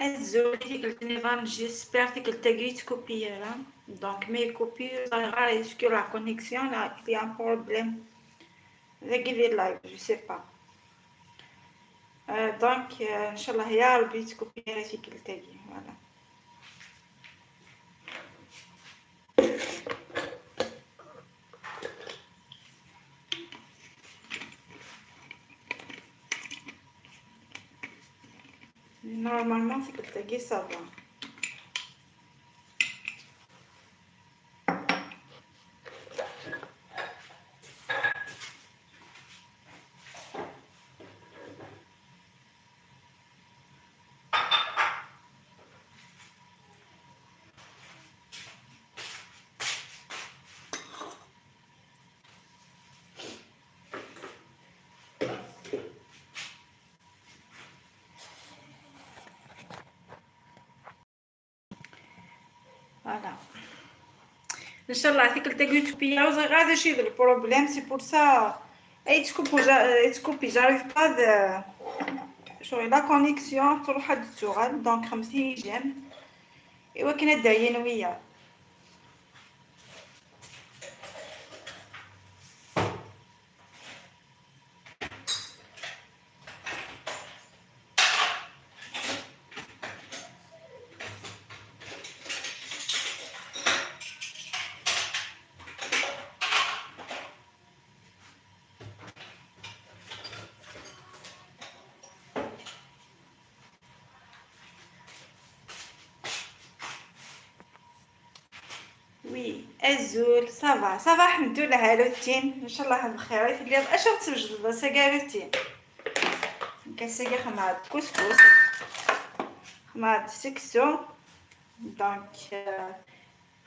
الزول تيكلت نظام j'espère تيكلت تكوبي là donc mais coupé est-ce que la connexion là il y a un problème ذاك ديال live je sais pas donc ان شاء الله يا ربي تكوبي راه تيكلت voilà. Normalement, c'est que le tagué, ça va. Voilà. ان شاء الله هذيك التاكيت بيا غادي شي ال problème c'est pour ça اي تكوبي j'arrive pas شوي la connexion تروح هاد التوغال donc 50 j'aime ايوا كاين داين ويا oui ازول ça va ça va الحمد لله روتين ان شاء الله بخير. اليوم اش غتوجد ساكا روتين كاساكا خماد كسكس خماد سكسو donc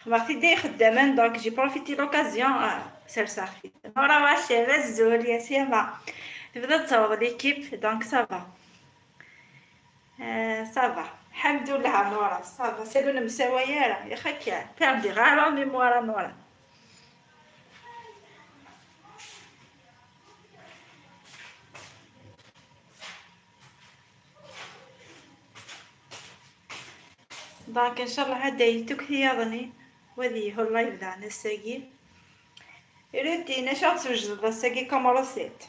خمارتي دي خدامان donc j'ai profité l'occasion سير صافي نورا ماشي الزول يا سيما تبدا تصور l'équipe donc ça va ça va الحمد لله نورا ça va سالونا مساوية راه يا خاك تعبدي غير mémoire نورا. donc ان شاء الله هدا يتوك ثياضني وذي هو ال live تاعنا الساقي روتين اش غتوجد الساقي comme recette.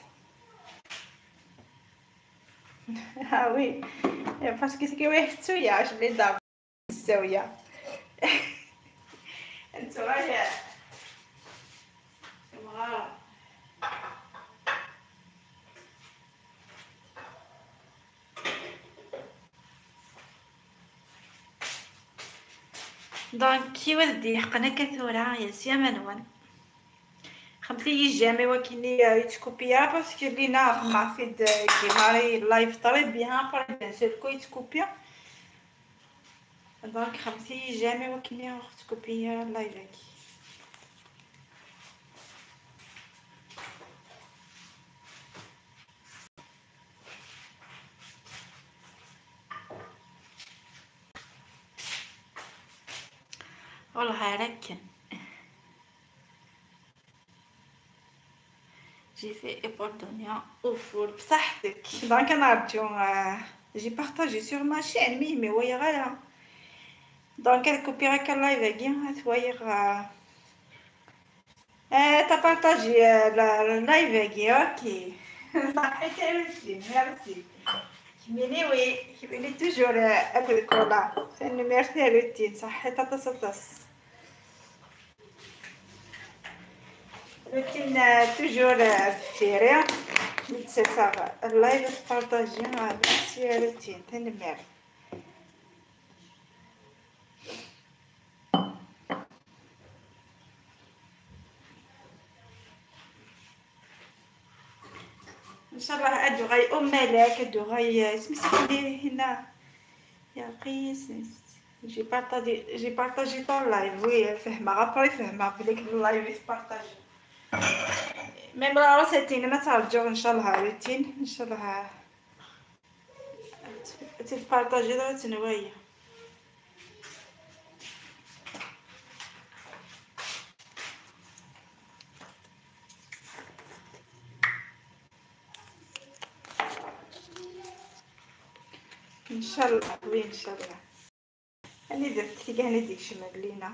ها oui parce que سكي واحد سويا عاش بلي دار السوية انتو راه مغارة. donc كي ولدي حقنا كثورة يا سيما نوان خمسة j'aime وكيني يتكوبيا parce que لينا خما فيد كيماري live très bien très bien سير كو يتكوبيا donc خمسة j'aime وكيني تكوبيا live هاكي. والله ركن j'ai fait épaules d'oignon au four بصحتك. donc انا رجو j'ai partagé sur ma chaîne ميمي وهي غالا donc هاد كوبي هكا ال live هاكي ثوايغ t'as partagé ال live هاكي OK صحيت merci merci كميني oui كميني toujours اكل كولا merci روتين صحيت تص روتين toujours فيري نتسع ال live partager merci روتين تنمر. ان شاء الله ادو غاي ام ملاك ادو غاي سميتي هنا يا قيس j'ai partagé ton live oui فهمه غابري فهمه بليك ال live partager même la recette ما ترجعوا ان شاء الله روتين ان شاء الله تبارطاجي دابا تنويه. ان شاء الله oui ان شاء الله. انا درت كاع ديك شمال لينا.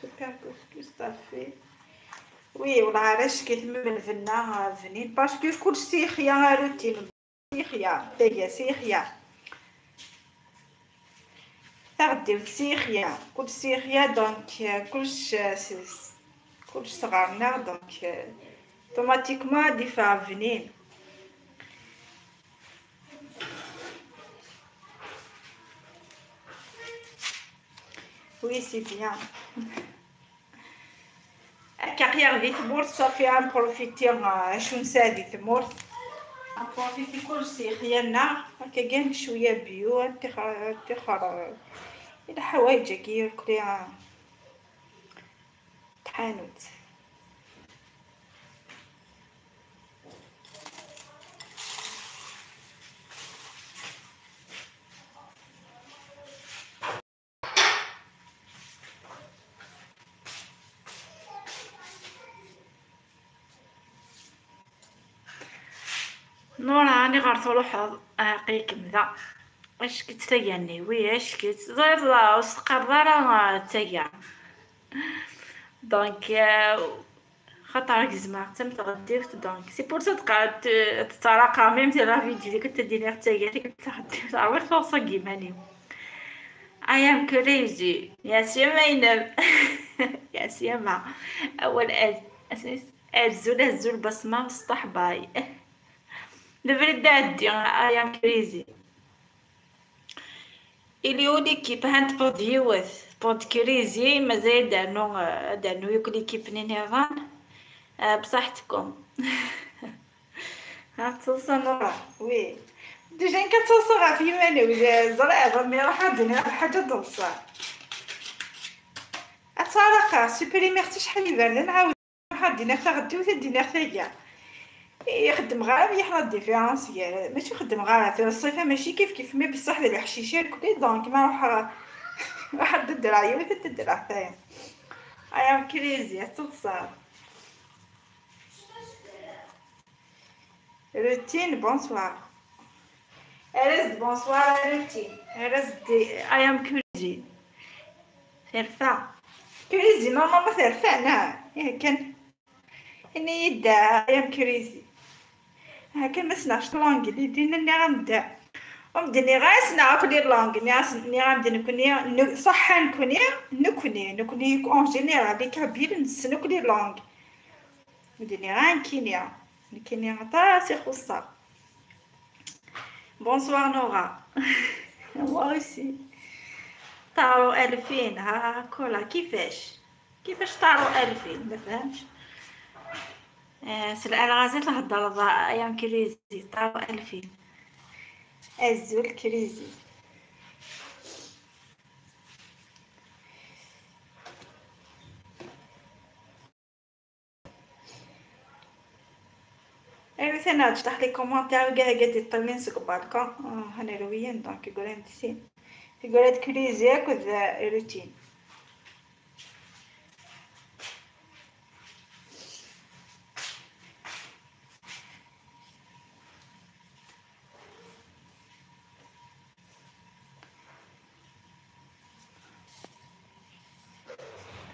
super couscous طافي. oui والله علاش كيتم الفنا فنين parce que كلشي خيا روتين سيخيا تاهي سيخيا تغديو سيخيا كل سيخيا donc كلش كلش صغارنا donc automatiquement ديفا فنين. oui c'est bien كاغير دي تمورت صافي ن profiter شو نسا دي تمورت ن profiter كلشي خيالنا هكا كاع شوية bio تخر الى حوايج كي كلي تحانوت. نورا راني غير تروح قيكم ذا اش كتسياني oui اش كت زيد وستقرر راه تايا donc خاطر زعما تم تغديت donc c'est pour ça تقعد تتراقى même ديال la vidéo اللي كنت ديري حتى هي كنت تغديت عاود فرصة كيماني. I am crazy يا سيما ينب يا سيما اول ازول ازول بصمة وسطح باي دبري دادي I am crazy. اليو l'équipe هانت بود بود crazy مازال دارنو ياك l'équipe نينيفان بصحتكم. ها توصل نورا oui déjà كتوصل غا في ماني وجا زرع mais راح ديني حاجة توصل اتسرق supprimer حتى شحال يبان نعاود دينا غدي وتدينا حتى يخدم غير يحنا différence ماشي يخدم غير في الصيفه ماشي كيف كيف mais بصح ديال الحشيشه كلي donc ما راح واحد الدراية ولا تدرع حتى I am crazy تصار. روتين bonsoir ارز bonsoir روتين ارز دي I am crazy ثرفا crazy normal ما ثرفا نا كان اني يدا I am crazy هاكا ما سنعش l'anglais دينا ني غنبدا ومدني غا سنع كلي l'anglais ني غنبدا نكوني صح نكوني نكوني نكوني en général les Kabyles نسنو كلي l'anglais مدني غا نكينيا نكينيا عطاسي خصها. bonsoir نورا moi aussi طارو 2000 ها كولا كيفاش طارو 2000 ما فهمتش. سلعة الغازات الهضرة I am crazy طارو 2000 ازول crazy. ايوا ثاني تشطح les commentaires وكاع قاعد يطلين سوق بالكم هنا رويين donc يقول انت سين يقول crazy ياك روتين.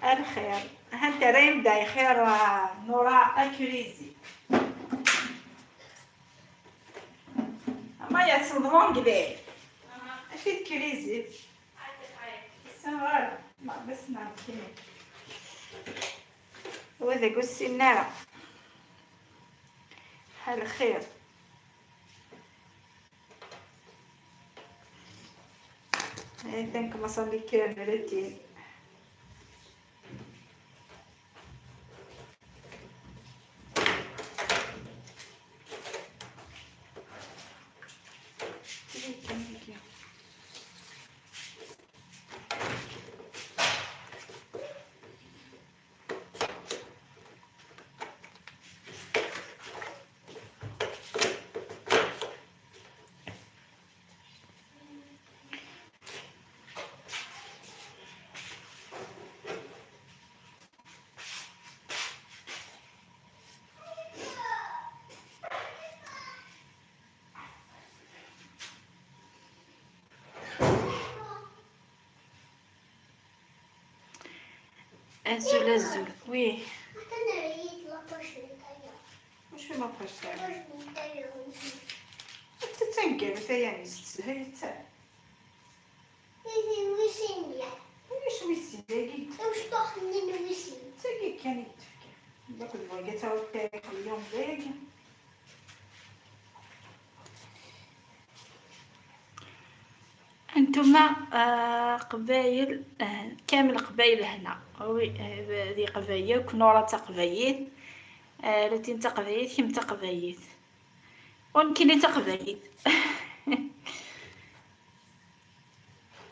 الخير هانت ريم داي خير نورا crazy ما يصل l'anglais اش crazy سمر ما بس نعرف وذا قصي النار الخير. ثانك ما لي روتين. أزول أزول oui. واش في la page تاعك؟ تنقل يعني هي تاع واش ويسي تاكي كان يتفكر داك البواقي تا التاريخ اليوم داك. انتما قبايل كامل قبايل هنا oui هذه قبايل كنورة تاع قبايل روتين تاع قبايل كيم تاع قبايل ونكيني تاع قبايل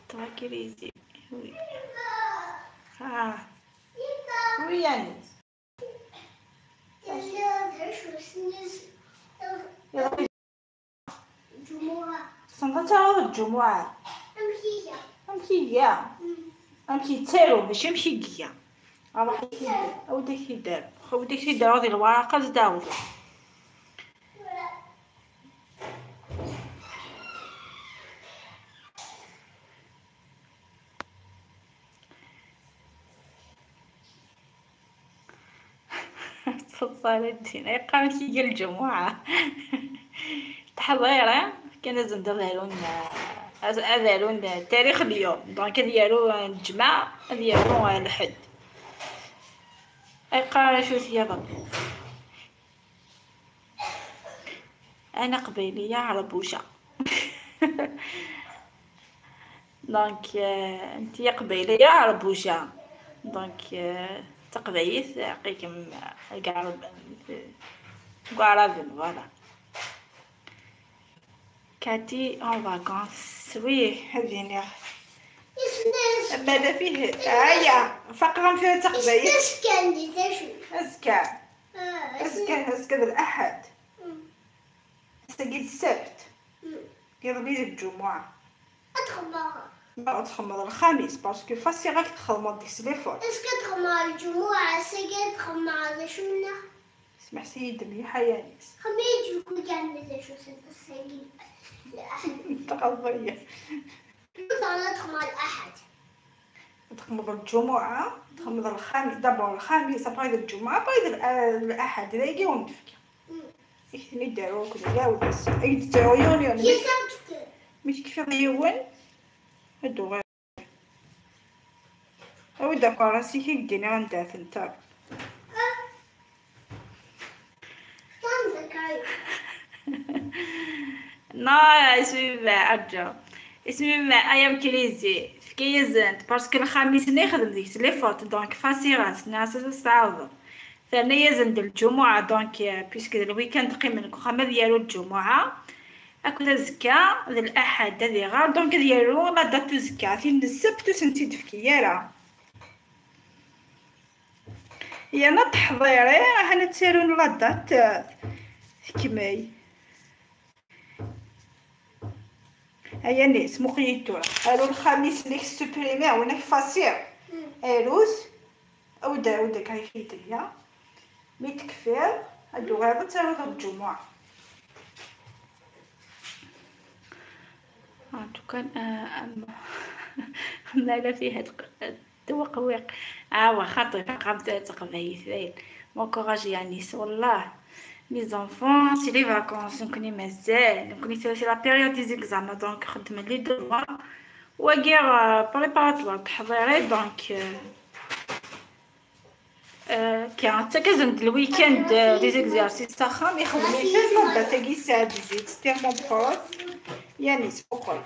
تراكيريزي oui oui يعني صندوق الجمعة أمشي أمشي تارو ماشي أمشي كيا راح أو داك يدار خو داك يدار هذه الورقة زداو تفضل الدين يقام كي الجمعة تحضيرة كان لازم نديرون هذا تاريخ اليوم donc ديالو الجمعة ديالو الحد ايقا شو ثيابا. انا قبيلية عربوشة donc انتي قبيلية عربوشة donc تقبيل عقيكم كاع كاع voilà. كاتي en vacances oui هذه ماذا فيه هيا فقرا فيها تقبيل اسكا اسكا اسكا الاحد سجل السبت يربي الجمعة تخمر الخميس parce que فاسي غاك تخمر ديك التليفون est-ce que تخمر الجمعة سجل تخمر شو منا اسمع سيد مليحة يا نيس خميج يكون كان شو سجل الأحد تقضية تخمر الأحد تخمر الجمعة تخمر الخميس d'abord الخميس après الجمعة après الأحد ذا يجي ونتفكر إثني دارو كذا وبس أي تاعو يون مش كيف يون هادو غير أو داكور راسي كي ديني غندعث نتا نا اسمي ما أرجع اسمي ما أيام كريزي فكيزنت parce que الخميس نخدم ديك les fautes donc فاسي راس ناس تعوض ثاني يزند الجمعة donc puisque ال week-end قيم خمس ديالو الجمعة اكو زكا الأحد هذه غار donc ديالو la date زكا فين السبت سنتي تفكيرة يا انا تحضيري حنا تسالون la date كماي هيا نيس مقيتو الو الخميس ليك supprimer وناك فاسير اروس او دا او داك هاي دنيا مي تكفير هادو غير تاع الجمعة en tout cas ما لا فيها التوقويق واخا قامت تقبايل ذايل bon courage يعني والله mes enfants c'est les vacances نكوني مازال نكوني c'est la période des examens donc خدمة les devoirs وكير préparatoire تحضيري donc كي حتى كازند ال week-end des exercices تاعهم يخدموا في المدة تاعي ساعة زيت تيرمون بروت يعني سبقول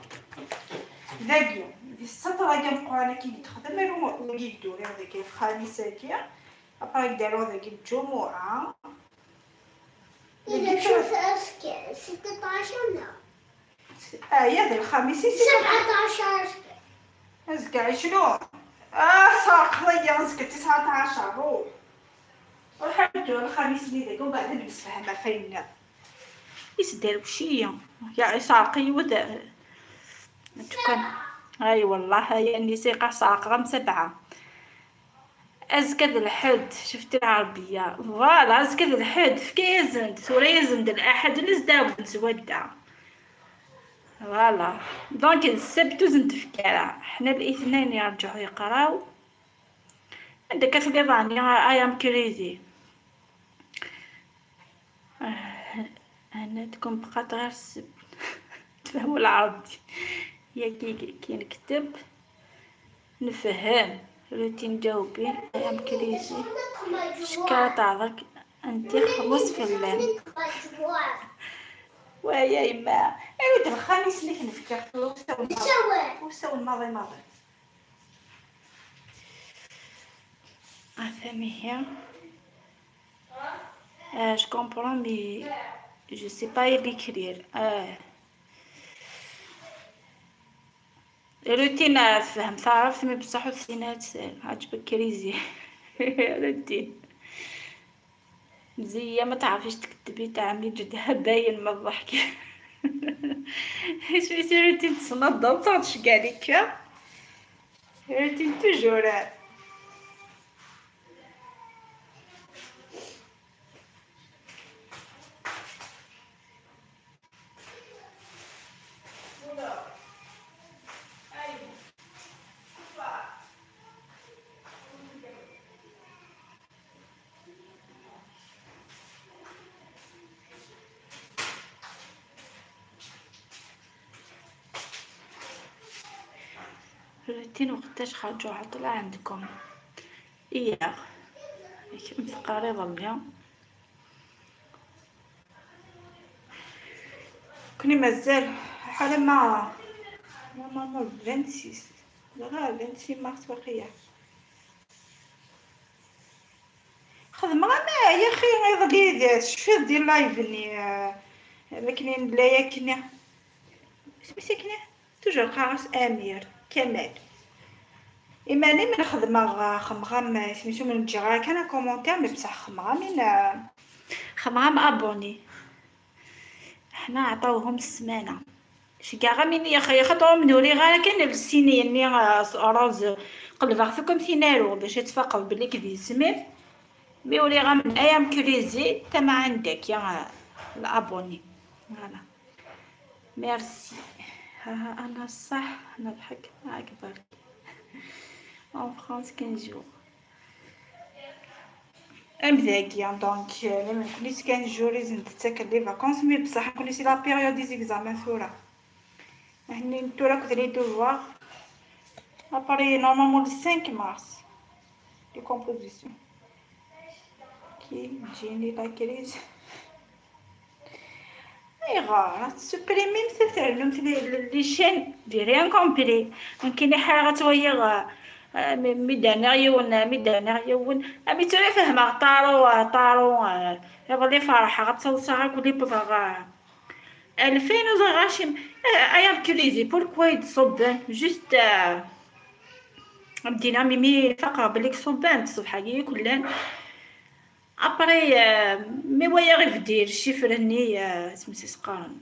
ذاكيو دي السطر كاع القران كي تخدم ولي يدوري هذاك الخميس كي ابري دارو هذاك الجمعة إذا شوف أسكا 16 ولا يا ذا الخميس 17 أزكى 20 صار قضية أزكى 19 روح روح الخميس اللي ذاك ومن بعد نفهم فين يسدار وشية يا ساقي ودا كان اي والله يعني سيقه ساق غم 7 أزكى الحد شفت العربية voilà أزكى الحد فكيزند ثوريزند الأحد نزداو نتودع voilà donc السبت وزنت فكرة حنا الاثنين يرجعوا يقراو عندك كتلقى I am crazy. هنا تكون بقات غير السب تفهموا العربي يا كي نكتب نفهم روتين جاوبين I am crazy. شكرا تعرك انت خمس في اللام ويا يما ايوا الخميس اللي كنفكر وساو الماضي ماضي هي je comprends mais je sais pas l'écrire. روتين فهمت عرفت mais بصح وسينات عجبك crazy روتين مزية ما تعرفيش تكتبي تعملي جدها باين من الضحك. سميتي روتين تصنض تشكى عليك روتين toujours. روتين وقتاش خرجوا عطلة عندكم؟ إياغ تقريبا اليوم كوني مازال حالا ما normalement 26 لا 26 مارس باقية خدمة ما يا اخي غير شفيت ديال live ني لكن لا ياكني سميتي كني toujours قارص امير كمال إيماني من خدمة خمغام سميتو من الجيران كان commentaire mais بصح خمغام من خمغام abonnés حنا عطاوهم السمانه شي كاع غامين يا خي خاطر من غير كان السيني ني روز قلب غثكم تينارو باش تفاقوا بلي كذي سميت mais ولي غا من ايام crazy تا ما عندك يا ال abonnés voilà merci. ها انا صح نضحك معاك برك en France 15 jours امزاكيا donc ما نكونيش 15 jours لازم تتاكل les vacances mais بصح نكوني c'est la période des examens ثورة هني نتورا كنت les devoirs après normalement le 5 mars les compositions كي تجيني la crise ايغا supprimer مثل تعلم les chaînes j'ai rien compris ممكن حاجة غتويغ ميدان يون ميدان يون امي تري فهمه طارو طارو يظل فرحه غتصلصا كلي بغا 2000 وزغاشم ايام crazy pourquoi يتصبان juste بدينا ميمي فاقه بليك صبان الصبح كي كلان après mais ويا غير دير chiffre ني سميتي سقارن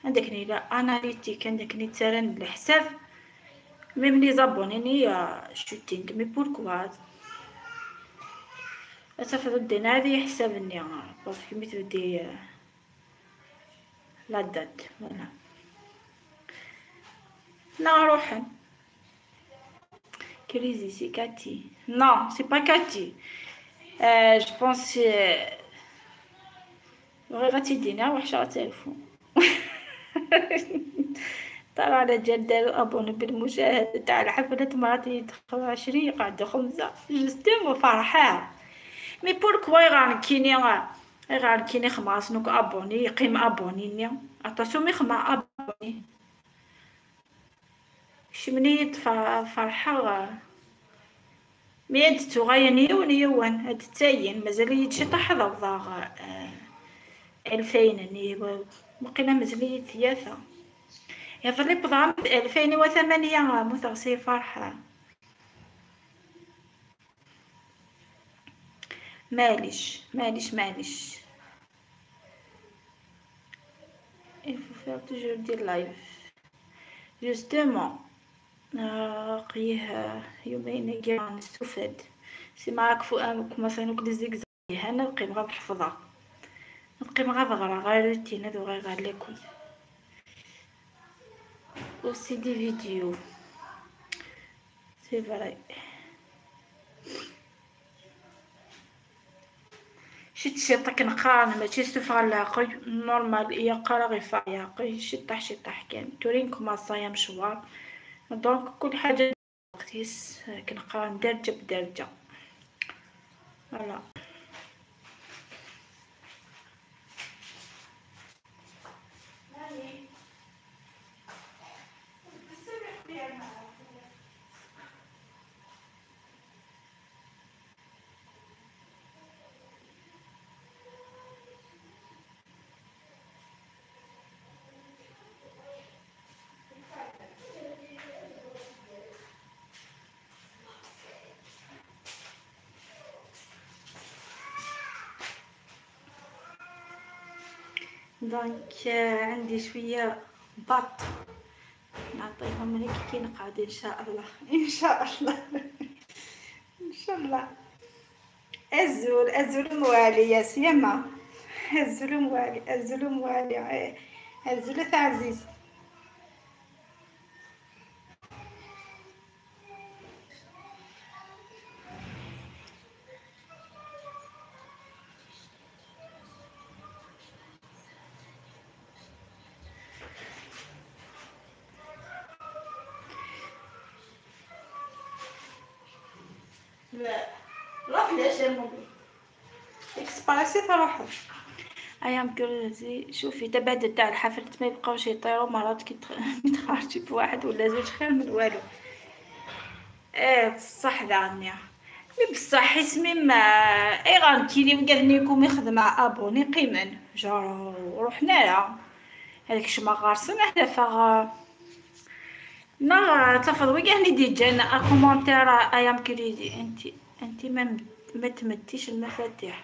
عندك ني لا analytique عندك ني تران الحساب même les abonnés ني شوتينغ mais pourquoi اتفضل دينا هذه حساب ني parce que mais تبدي la date voilà نروح crazy c'est Cathy non c'est pas Cathy je pense غير غتيدينا وحشة تلفون طلع على جال دارو abonnés بالمشاهدة تاع الحفلات مرات يدخلوا 20 يقعدوا 5 justement فرحان mais pourquoi غانكيني غانكيني خماس نوك abonnés يقيم abonné ني عطاسو mais خما abonnés شمني فرحة mais هاد تغاين يون يون هاد التاين مازال يتشي طاح ضغ 2000 ني وقيلا مازال يتياثا يا ظلي بضعة 2008 متغسي فرحة معليش معليش معليش il faut faire toujours des lives justement قيه يومين كاع نستفاد سي معاك فؤاد كما سينوك لي زيكزا انا نبقي بغا نحفظها نبقي بغا نغرا غير روتين هادو غير ليكم aussi des vidéos c'est vrai. شي تشيطك نقارن ماشي سوف العقل normal يقرا غير فايق شطح شطح كان تورين كوماسايا مشوار. donc كل حاجة وقتيس كنقارن درجه بدرجة. voilà donc عندي شوية pâtes نعطيهم لك كي نقعد ان شاء الله ان شاء الله ان شاء الله. ازول ازول موالي يا سيما، ازول موالي ازول موالي ازول عزيز. لا لا فلاش اكسبريسي تروحو ايام كرزي. شوفي تبادل تاع الحفلة ما يبقاوش يطيروا مرات كي تخرجي بواحد ولا زوج خير من والو. ايه بصح ذا مي بصح اسمي ما اي غانكيلي وقالنيكم يخدم مع ابوني قيما جا روحنا لا هذاك الشيء ما غارسنا حنا فغ نا تفضل وكاع ديجا ا كومونتير ايام كريدي انت ما تمديش المفاتيح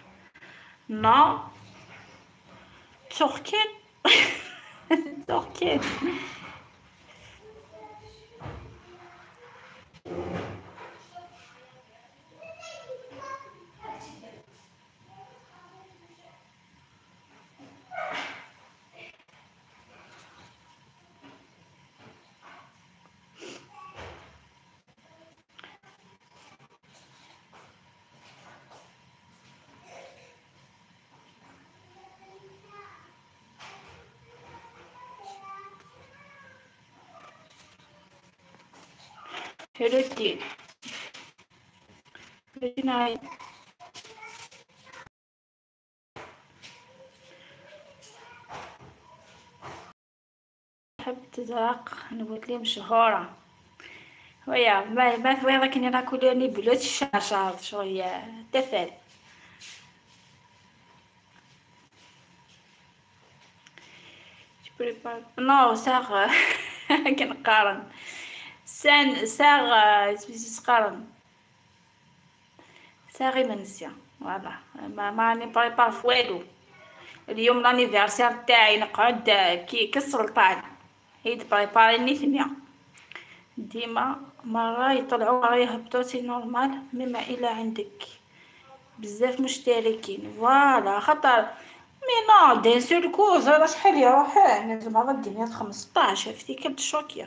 نا تركين تركين. روتين روتين حب تزرق نولي مشهورة ويا ما ثويضا كني راكولاني بلوت الشاشة شوية تفال. نو ساغ كنقارن سان ساغ سقارن ساغي منسيا voilà ما راني prépare فوالو. اليوم l'anniversaire تاعي نقعد كي كالسلطان هي préparer ني ثنيا ديما مرة يطلعوا مرة يهبطوا c'est normal. مما الا عندك بزاف مشتركين voilà خاطر mais non d'un seul coup زرا شحال يروح لازم هذا الدنيا 15 عرفتي كنت choquée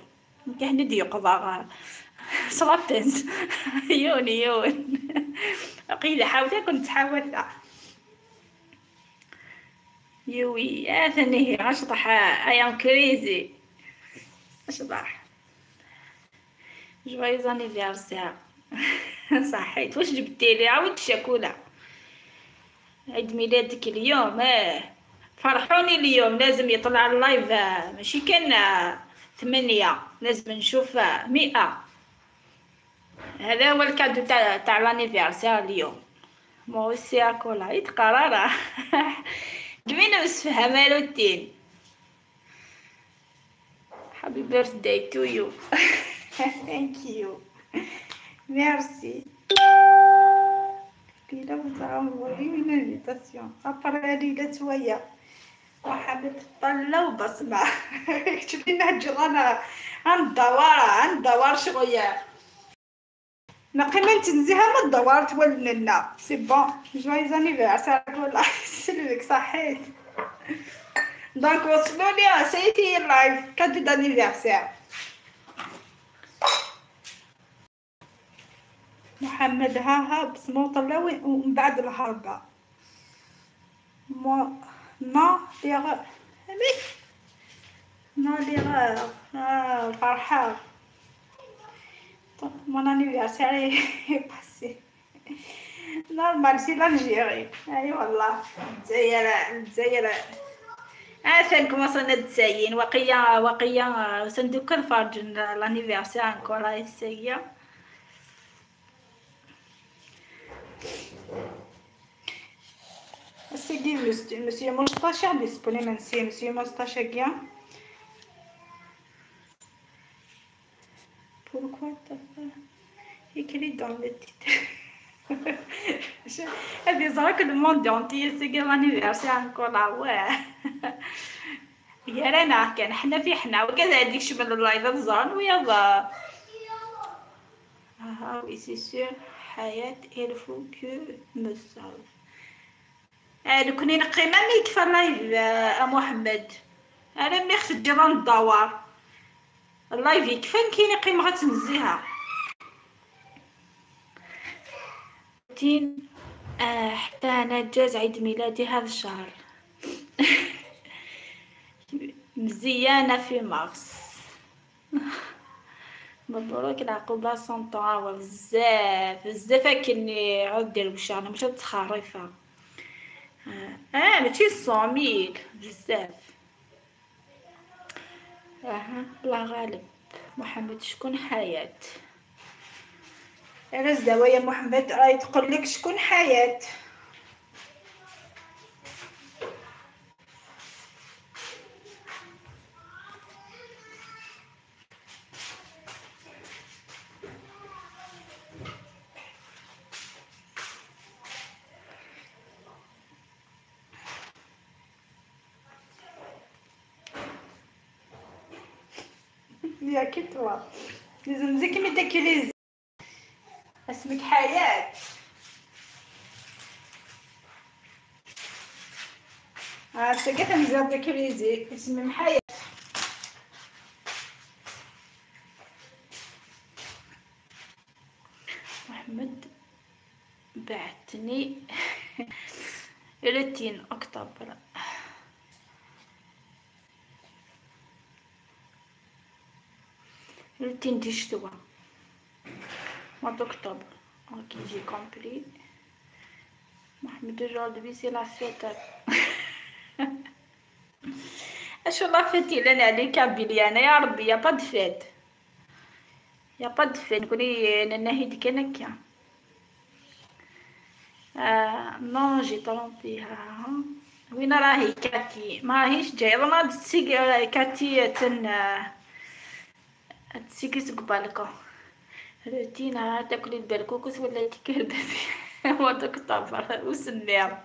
كان يقضى صلابتنز يون يون قيل حاولت كنت حاولت يوي اثني اشطح ايام crazy اشطح joyeux anniversaire. صحيت واش جبتي لي عاود شاكولا عيد ميلادك اليوم. فرحوني اليوم لازم يطلع ال live ماشي كان 8 لازم نشوف 100. هذا هو ال cadeau تاع l'anniversaire اليوم. موسي كولا يتقرر جميل مسفهمه روتين. happy birthday to you. thank you merci. ليلى وتعاوني une invitation après ليلى تويا وحبيت طلة وبصمة. كتبت لنا الجيران عند الدوار عند الدوار شوية نقيمة تنزيها من الدوار تولنا لنا c'est bon joyeux anniversaire والله يسلمك صحيت. donc وصلوا لي c'était live cadeau d'anniversaire. محمد ها ها بصمة وطلة ومن بعد الهربة. moi non l'erreur non l'erreur فرحة mon anniversaire est passé normal c'est l'Algérie. اي والله الجزائر الجزائر عافاكم وصلنا التسعين وقيا وقيا صندوق الفرج l'anniversaire encore السيا. السيدي monsieur Moustache disponible c'est monsieur Moustache كيا. Pourquoi t'as pas écrit dans le titre? هذه زراك le monde entier c'est l'anniversaire encore là ouais. يا رانا كان حنا في حنا وكذا هذيك شمل ال live الزان ويلا. اه oui c'est sûr حياة il faut que me sauve. لو كوني نقي ما يكفى ال live محمد. انا ملي خص تجي ندور ال live يكفى كاين قيمة غتنزيها. تين حتى انا جاز عيد ميلادي هذا الشهر. مزيانه في مارس. مبروك العقوبة سنطون بزاف بزاف كني عود ديال وشا انا مشات خريفه. ماشي 100 بزاف. الله غالب. محمد شكون حياة؟ علاش دابا يا محمد راهي تقول لك شكون حياة؟ يا كتوا لازم زي كيما تاكلي اسمك حياة. سكت نزيد تاكليزي اسمي حياة. محمد بعتني 30 أكتوبر. روتين دي شتوا mois d'octobre. Ok, j'ai compris. Mohamed, aujourd'hui c'est la fête. اشو la fête الا عليك بلي انا يا ربي y a pas de fête y a pas de fête نقولي ننهي ديك انا كيا. Non j'ai trompé. وين راهي كاتي؟ ما راهيش جاية ما تسيق كاتي تن تسيكي سقبالكم روتينا تاكلي البركوكس ولا تاكلي ودوك الطبر وسنير.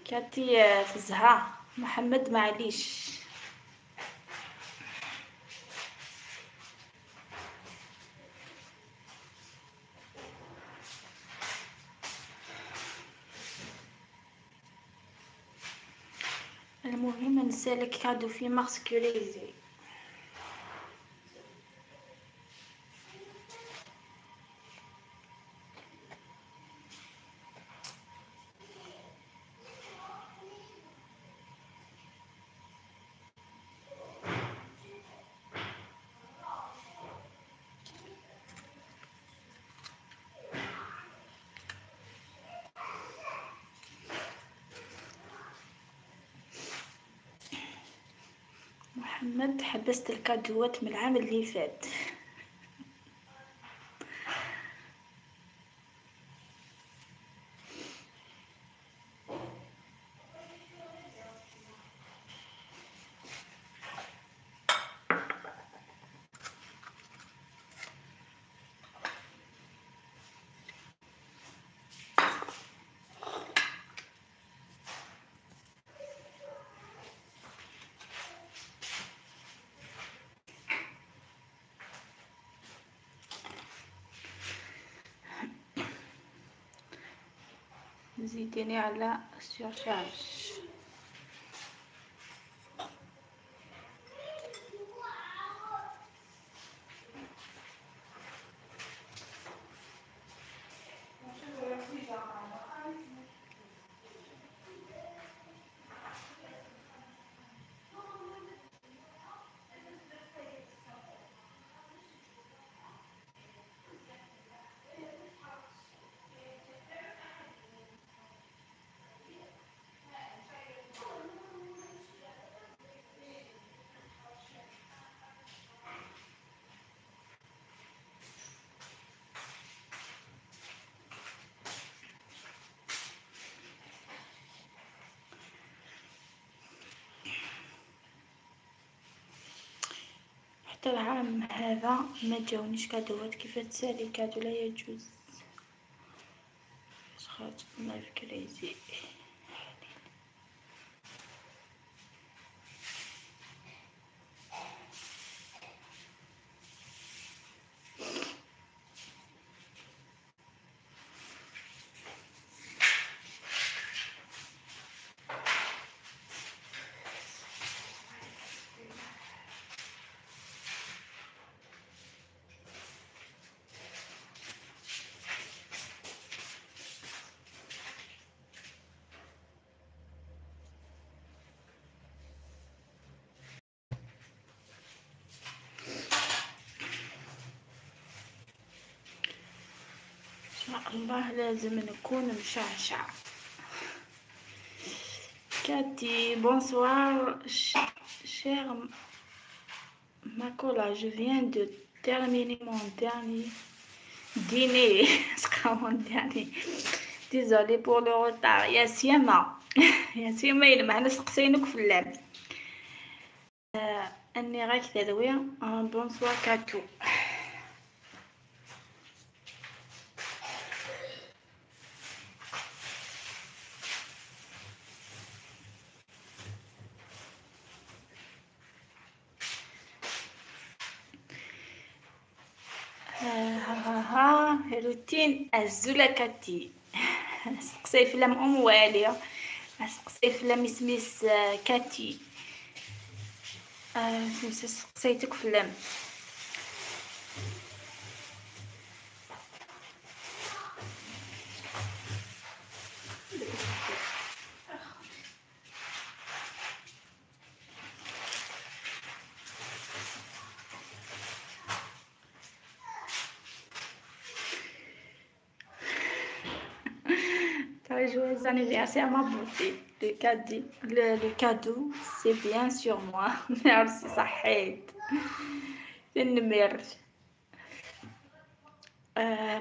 كاتي فزها محمد معليش. المهم نسالك cadeau في مارس كوليزي. محمد حبست الكادوات من العام اللي فات. زيديني على surcharge. حتى العام هذا ما جاونيش cadeau ات. كيف تسالي cadeau لا يجوز. خرج live كريزي. الله لازم نكون مشعشع. كاتي bonsoir chère Makola, je viens de terminer mon dernier dîner. Mon dernier. Désolée pour le retard. يا سيما يا سيما إلا معنا سقسينك في اللعب. أني غاك تدوي. bonsoir كاتو. روتين الزولا كاتي. سقسي فيلم ام والي، سقسي فيلم اسميس كاتي. سقسيتك فيلم. Joyeux anniversaire ma beauté. Le cadeau c'est bien sur moi. Merci صحيت النمر.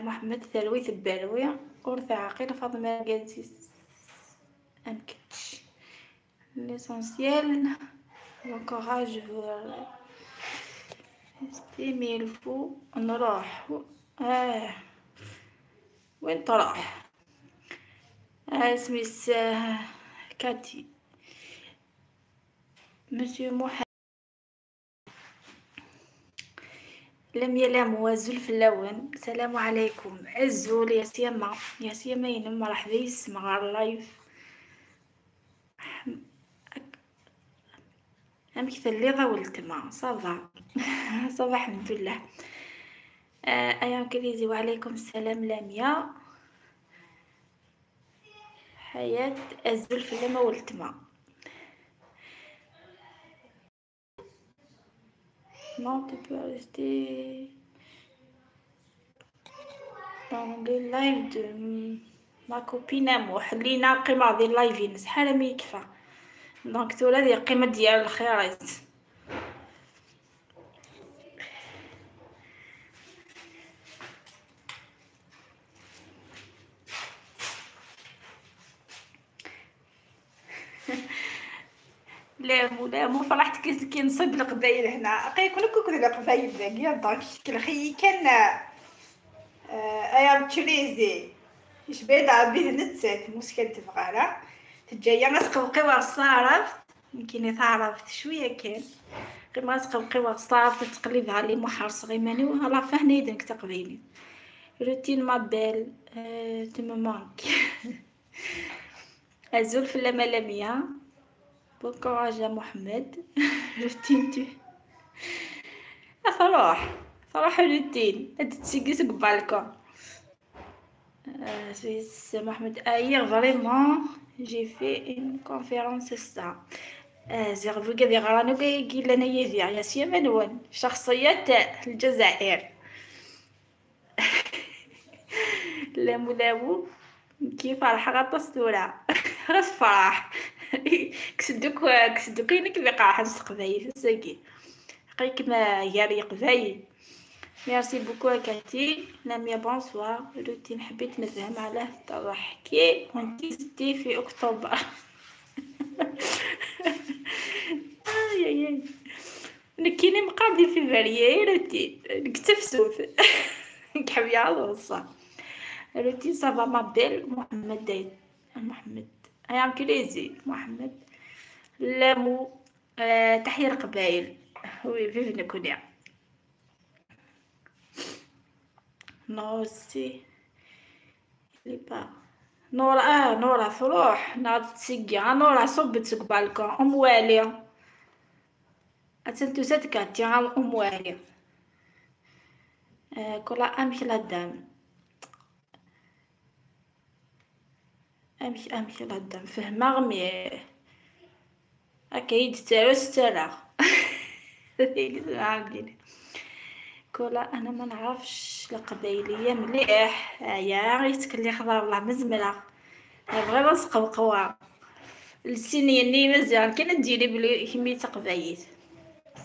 محمد ثلوي ثبالوي ورث عقيل فاطمة قالتي أمكتش l'essentiel l'encourage rester il faut نروح. وين تروح؟ اسمي كاتي. مسيو محمد لم يلام وزل في اللون. السلام عليكم عزول يا سيما يا سيما ينم مرحبا يسمع ال live. امك اللي ضولتما ça va ça va الحمد لله. ايام كريزي وعليكم السلام. لاميا حياة الزلف لما ولتما. Non, tu peux rester dans le live de ma copine وحلينا قيمة ديال لايفين شحال ما يكفى. donc تولا ديال القيمة ديال الخيرات. لا لا مو فرحت كي نصيب القبايل هنا قيكون كوكو القبايل ذاك donc كل كان ايام تشريزي يشبه عبيد نتسات مشكل تبغى تجايا نسقوقي صارفت يمكن تعرفت شوية كان غير ما تقوقي صارفت تقلبها لي محرص غيماني ولا فهني دنك تقبيلي روتين ما بال tu me manques. ازول في اللملميه. bon courage يا محمد. روتين tu افراح فرح روتين هاد تسيكي قبالكم. سويس محمد hier vraiment j'ai fait une conférence ça زيغ كذا غرانو كي لنا يدي يا سيما نون شخصية الجزائر. لا ملاو كيف فرح غطستورا غس فرح كسدوك كسدوك ينك بقاع حنس قبايل ساكي قيك ما ياري قبايل. merci beaucoup كاتي لاميا bonsoir روتين. حبيت نفهم علاه تضحكي وانتي زدتي في اكتوبر. اي اي نكيني مقابلي في فيفري روتين نكتفسوث نكحب يا الله روتين ça va ma belle محمد محمد ايام كريزي محمد لامو تحية القبايل oui vive نكونيا نوسي لي با نورا نورا تروح ناض تسقي نورا صبت سوق بالكون ام والي اتنتو ساتكاتي ام والي كولا امشي لادام امشي لادام فهمة غمي اكيد تاروس ترى كولا انا ما نعرفش القبايليه مليح يا غير تكلي خضر والله مزمله بغينا نسقوقوا السنيني مزيان كي نديري بلي كمية قبايل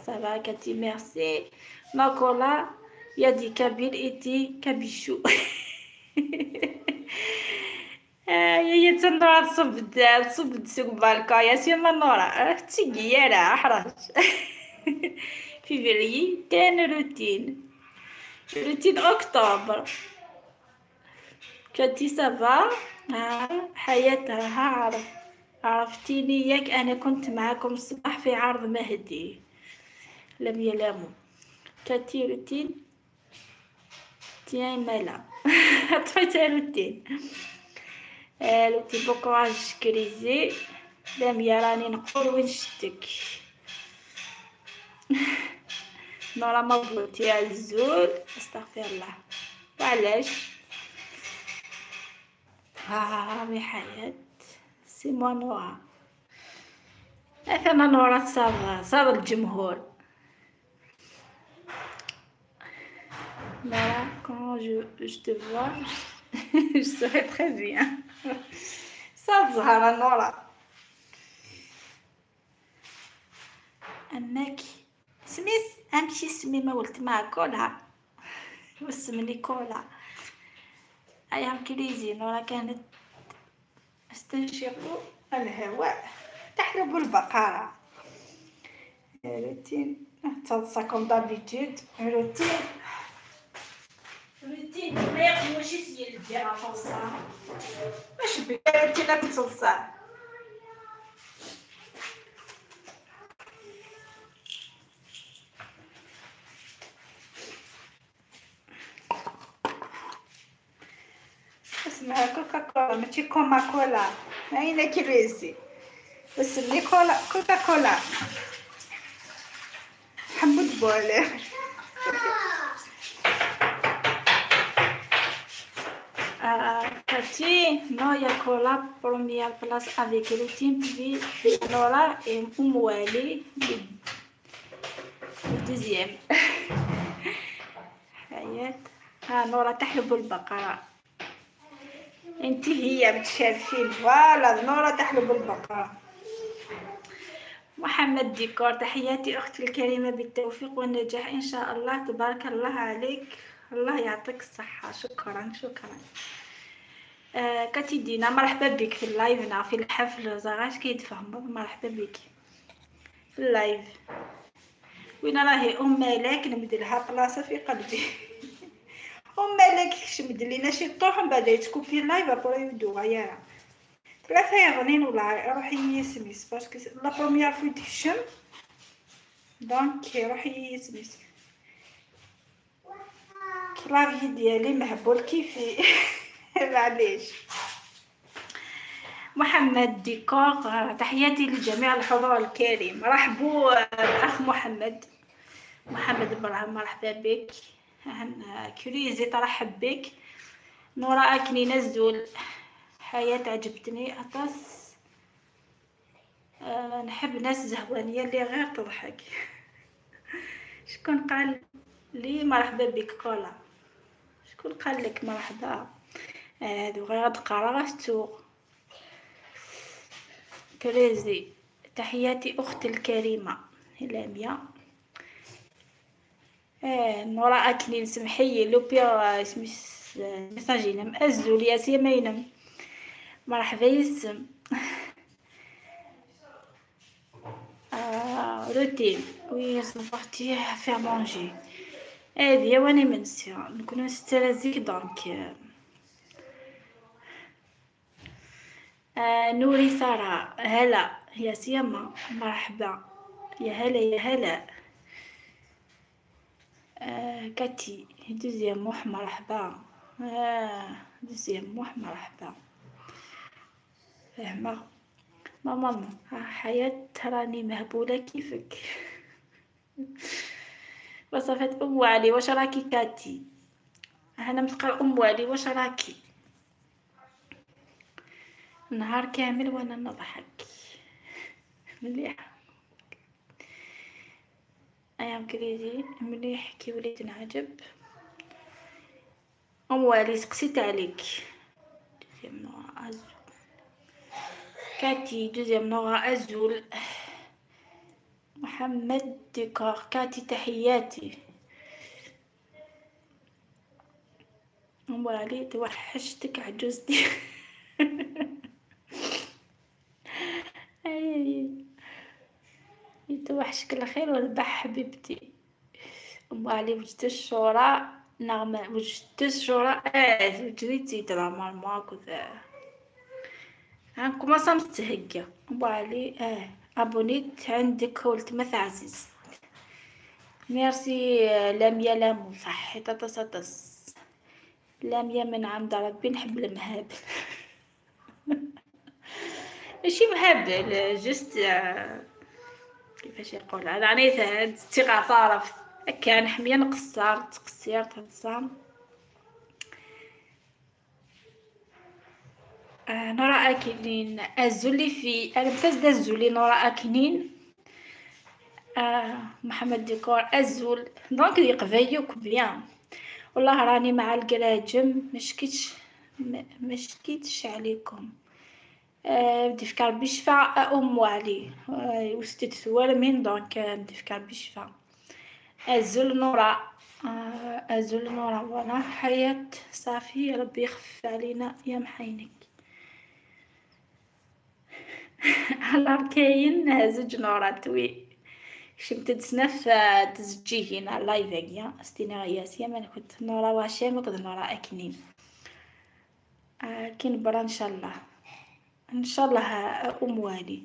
ça va كاتي merci non كولا y a des Kabyles et des كابيشو يا تنورا تصب سوق بالكا يا سي نورا تيجي راه حرج فيفري تان روتين روتين اكتوبر كاتي ça va حياتها عرف عرفتيني ياك انا كنت معاكم الصباح في عرض مهدي لم يلامو كاتي روتين تيان مالا طفيت روتين روتين bon courage كريزي لم يراني نقول وين شتك نورا مبروك يا الزول استغفر الله وعلاش ها oui حياة c'est moi نورا اثنا نورا صار الجمهور نورا quand je te vois je serai très bien صار زهرة نورا اماك سميس امشي سمي ما ولت مع كولا وسمني كولا ايام كريزي نورا كانت استنشق الهواء تحلب البقرة روتين تصا comme d'habitude روتين روتين ما يقدروش يسير ديال فرصة باش بك روتين لا تصا اسمها كوكا كولا ماشي كوما كولا هاينه كريزي اسمي كولا كوكا كولا حمود بولي كاتي non y a كولا première place avec روتين puis نورا et ام والي deuxième حياة ها نورا تحلب البقرة انت هي متشارفين voilà نورا تحلب البقرة. محمد ديكور تحياتي اختي الكريمة بالتوفيق والنجاح ان شاء الله تبارك الله عليك الله يعطيك الصحة شكرا شكرا. كاتي دينا مرحبا بك في ال live نا في الحفل زغاش كيتفهموا مرحبا بك في ال live. وين راهي ام ملاك نمدلها بلاصة في قلبي ام ملاك شمد لينا شي طوح من بعد يتكوبي ال live après يدو غيره ثلاثة يغنين ولا روحي يسميس parce que la première fois تحشم donc روحي يسميس clavier ديالي مهبول كيفي معليش. محمد ديكور تحياتي لجميع الحضور الكريم رحبوا الاخ محمد محمد ابراهيم مرحبا بك كريزي ترحب بك نورا اكني نزول حياة عجبتني أطس نحب ناس زهوانية اللي غير تضحك شكون قال لي مرحبا بك كولا شكون قال لك مرحبا هادو غير تقرا راستو كريزي تحياتي اختي الكريمة لاميا نورا اكلين سمحي لو بير سميس ميساجينا مازول يا سي مينم مرحبا يسم روتين oui صبحتي faire manger هادي وانا منسيا نكون نسترازيك donc. نوري سارة هلا يا سيما مرحبا يا هلا يا هلا. كاتي deuxième موح مرحبا. Deuxième موح مرحبا. فاهمة ماما حياة راني مهبولة كيفك. وصفات أم علي واش راكي كاتي؟ أنا متقال أم علي واش راكي؟ نهار كامل وانا نضحك مليح. ايام crazy مليح كي وليت نعجب. ام والي سقسيت عليك. deuxième نورا ازول كاتي deuxième نورا ازول. محمد ديكور كاتي تحياتي. ام والي توحشتك عجوزتي. يتوحشك الخير والربح حبيبتي. ام علي وجدت الشورى نغمة وجدت الشورى وجريتي normalement كنت عندكم اصلا متهقة. ام علي abonnée عندك ولد مثل عزيز. ميرسي لاميا لامو صحي تتص لاميا من عند ربي نحب المهابل. ماشي مهبل juste كيفاش يقول يعني الثقة طرف كان حمية نقصر تقصير تنصام. نورا اكلين ازولي في انا بفاز ازولي نورا اكنين. محمد ديكور ازول donc يقفيوك bien. والله راني مع القراجم مشكيتش عليكم. بدي فكر بشفا ام علي وستت ثوال من donc بدي فكر بشفا ازول نورا. ازول نورا وانا حياة صافي ربي يخفف علينا يا محينك. على كاين زوج نورات oui شمت تسنف تزجيهنا live هكيا ستينا غياسيا ما كنت نورا وهشام وكنت نورا اكنين. كاين برا ان شاء الله ان شاء الله. ام والي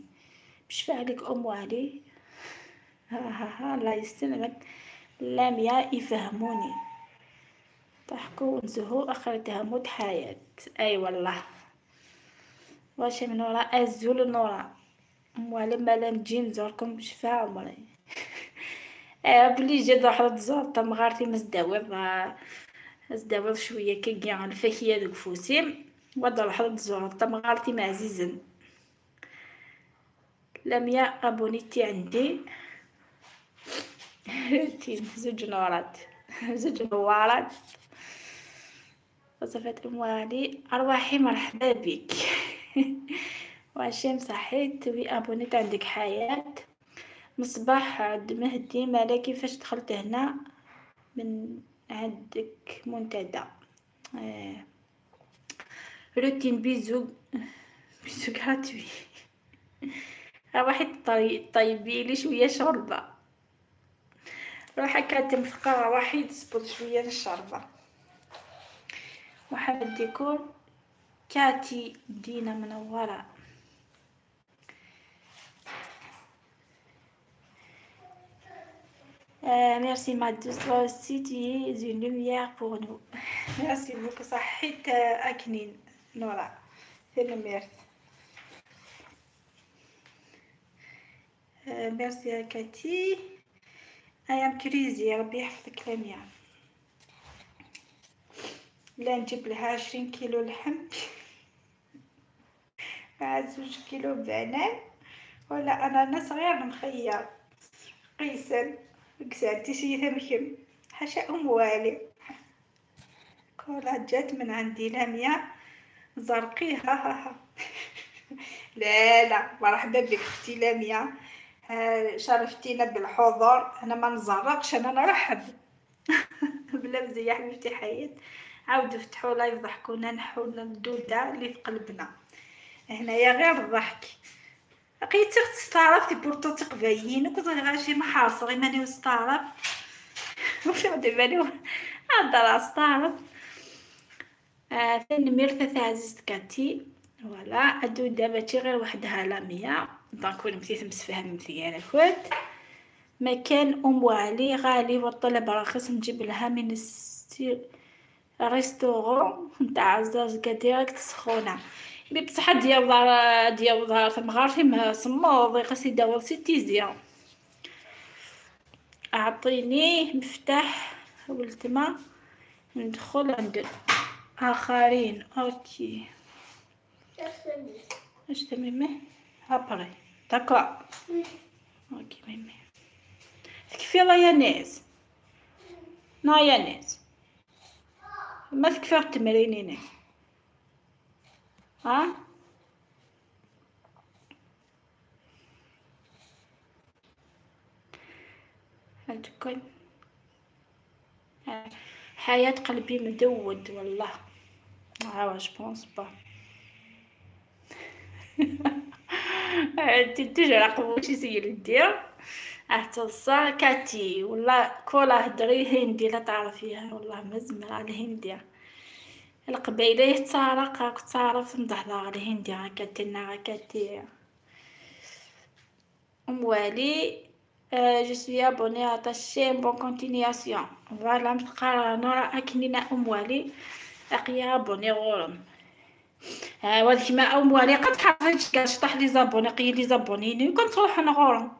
بشفى عليك ام والي. ها ها ها الله يسلمك. لاميا يفهموني ضحكوا ونزهو اخرتها موت حياة. اي والله واش من نورا ازول نورا ام والي ما نجي نزوركم بشفا عمري. بلي جي روح تزور تمغارتي مزداوض شويه كي الفاكهه دوك فوسيم واد روح تزور تمغارتي معزيزن. لميا ابونيتي عندي زوج نورات زوج نوارات. وصفات ام علي ارواحي مرحبا بك. وهشام صحيت oui abonnée عندك حياة. مصباح عند مهدي مالا كيفاش دخلت هنا من عندك منتدى. روتين bisou bisou gratuit. روحي طيبي لي شويه شوربه. روحي كاتم ثقة روحي تزبط شويه الشوربه. محمد ديكور كاتي دينا منوره. Merci ma douce, toi aussi tu es une lumière pour nous. Merci beaucoup صحيت أكنين نورا ثلميرت. ميرسي كاتي. I am crazy ربي يحفظك لميا. لا نجيب لها 20 كيلو لحم مع 2 كيلو بنان ولا أناناس غير مخير قيسا قساتي شي ثمكم حاشا ام والي. كولا جات من عندي لاميا زرقي ها ها ها. لا لا مرحبا بك اختي لاميا، شرفتينا بالحضور. انا ما نزرقش انا نرحب. بلا مزية حبيبتي حياة. عاودوا فتحوا live ضحكونا نحونا الدودة اللي في قلبنا هنايا غير الضحك. لقيت تستعرف تي بورتو تقبايين وكنت غاشي محاصر ماني وستعرف وفي بالي هضر استعرف. ثاني ميرثا عزيزت كاتي فوالا ادو دابا تي غير وحدها لامية دونك وين متي تمسفهم مزيان الكوت. مكان ام علي غالي والطلب رخيص نجيب لها من الستيل ريستورون نتاع الزازكا ديريكت سخونة. مي بصح ديال دار تمغارتي صموض يقص يداور سي تيزيا. اعطيني مفتاح ولتما ندخل عند اخرين. اوكي اش تميمي ابري داكور. اوكي ميمي تكفي لا يا ناس نا يا ناس ما تكفي التمرينين. ها هتكون حياة قلبي مدود والله. ها je pense pas تجرى قبوشي سيل دير احتصا كاتي والله كولا هدري هندي لا تعرفيها والله مزمرة الهندية القبيلة تسارق راك تعرف مضحضة الهندي هكا كاتي. ام والي je suis abonnée à ta chaîne, bonne continuation. Voilà, نتقرا نورا اكنينا ام والي اقيا abonnée غورم. ها وهذيك ما ام والي قد حافظت كاع شطح les abonnés قي les abonnés كنت تروح نغورم.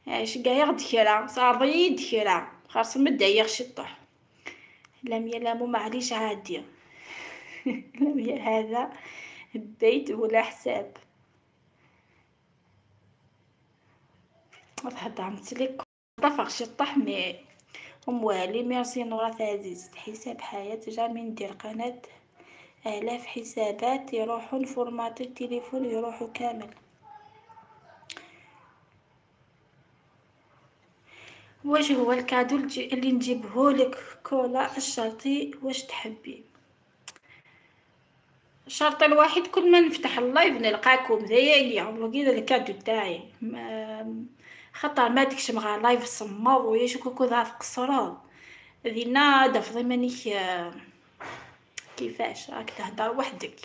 اش كاع غد كرا صافي دكرا خاص مدايغ شطح. لم يلامو معليش عادي. لم هذا بيت ولا حساب. تهضرت لك طفق شطح mais ام والي ميرسي نورا عزيز. حساب حياة jamais ندير قناة آلاف حسابات يروحوا نفورماتي التليفون يروحوا كامل. واش هو ال cadeau اللي نجيبهولك كولا الشرطي واش تحبي؟ الشرط الوحيد كل ما نفتح ال live نلقاكم ذيالي وكذا ال cadeau تاعي خطر ما تكشم غير live صماو ويا كوكو ذا قصرو ذينا دفضي مانيش كيفاش راك تهدر وحدك.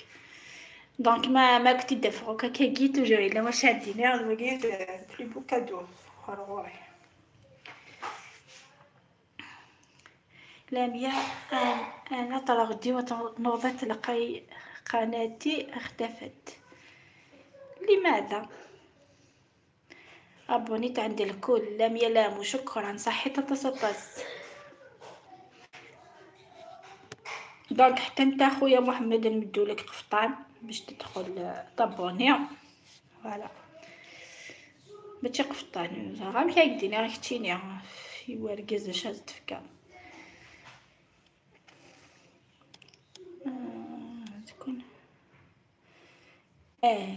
donc ما كنتي دفعو كا كي toujours الا واش هاديني وكي plus beau cadeau غوري. لاميا انا طلع غدي ونوضت لقي قناتي اختفت. لماذا؟ ابونيت عند الكل. لم يلام شكرا صحي تتصطس. donc حتى انت خويا محمد نمدولك قفطان باش تدخل t'abonner. voilà ماشي قفطان غير كيديني غير كتيني في ورقز اش هاد تفكا تكون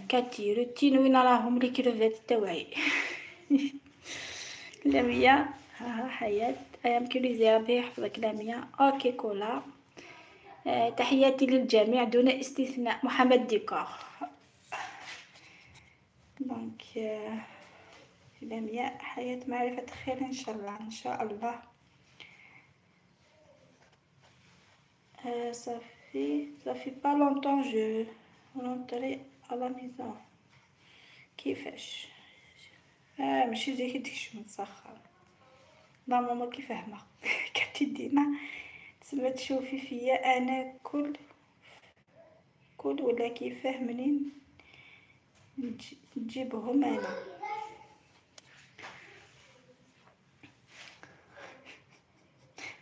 كاتي روتين. وين راهم les crevettes تاوعي؟ لميا ها حياة ايام كيليزي ربي يحفظك لميا. اوكي كولا تحياتي للجميع دون استثناء. محمد ديكور. donc لميا حياة معرفة خير ان شاء الله ان شاء الله. ça fait pas longtemps je rentrais à la maison. كيفاش؟ ماشي زي كي ديك متسخر لا ماما كي فاهمه كتدينا تسمى تشوفي فيا انا كل ولا كيفاه منين نجيبهم انا.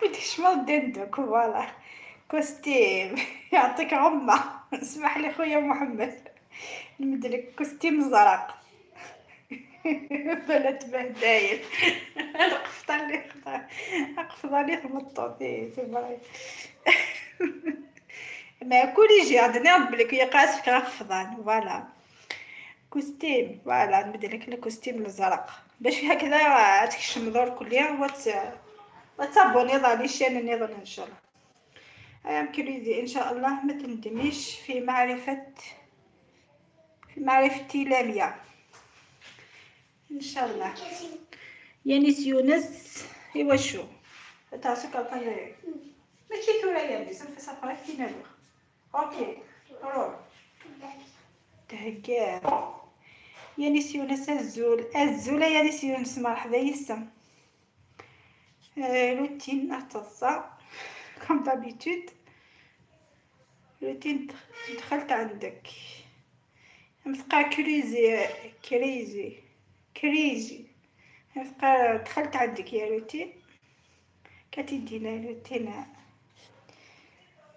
وديك شمال دندك voilà costume يعطيك غمه. اسمح لي خويا محمد نمدلك costume زرق بلا تبهدايل. القفطان اللي القفطان اللي خمطو c'est vrai. ما كل يجي عندنا بلك يا قاس فكرة قفطان voilà costume voilà نمدلك ال costume الازرق باش هكذا تكشم دور كليا وتابوني ضالي chaîne نظن ان شاء الله. ايام كريدي ان شاء الله ما تندميش في في معرفتي لامية ان شاء الله. يانيس يونس ايوا شو تاع سكر طيب ماشي ثورة يانيس نفس فرحتي نالو. اوكي روح تهكار يانيس يونس الزول الزولة يانيس يونس مرحبا يسم. روتين اتصا comme d'habitude. روتين دخلت عندك مثقا كريزي كريزي كريزي مثقا دخلت عندك يا روتين كتدينا روتين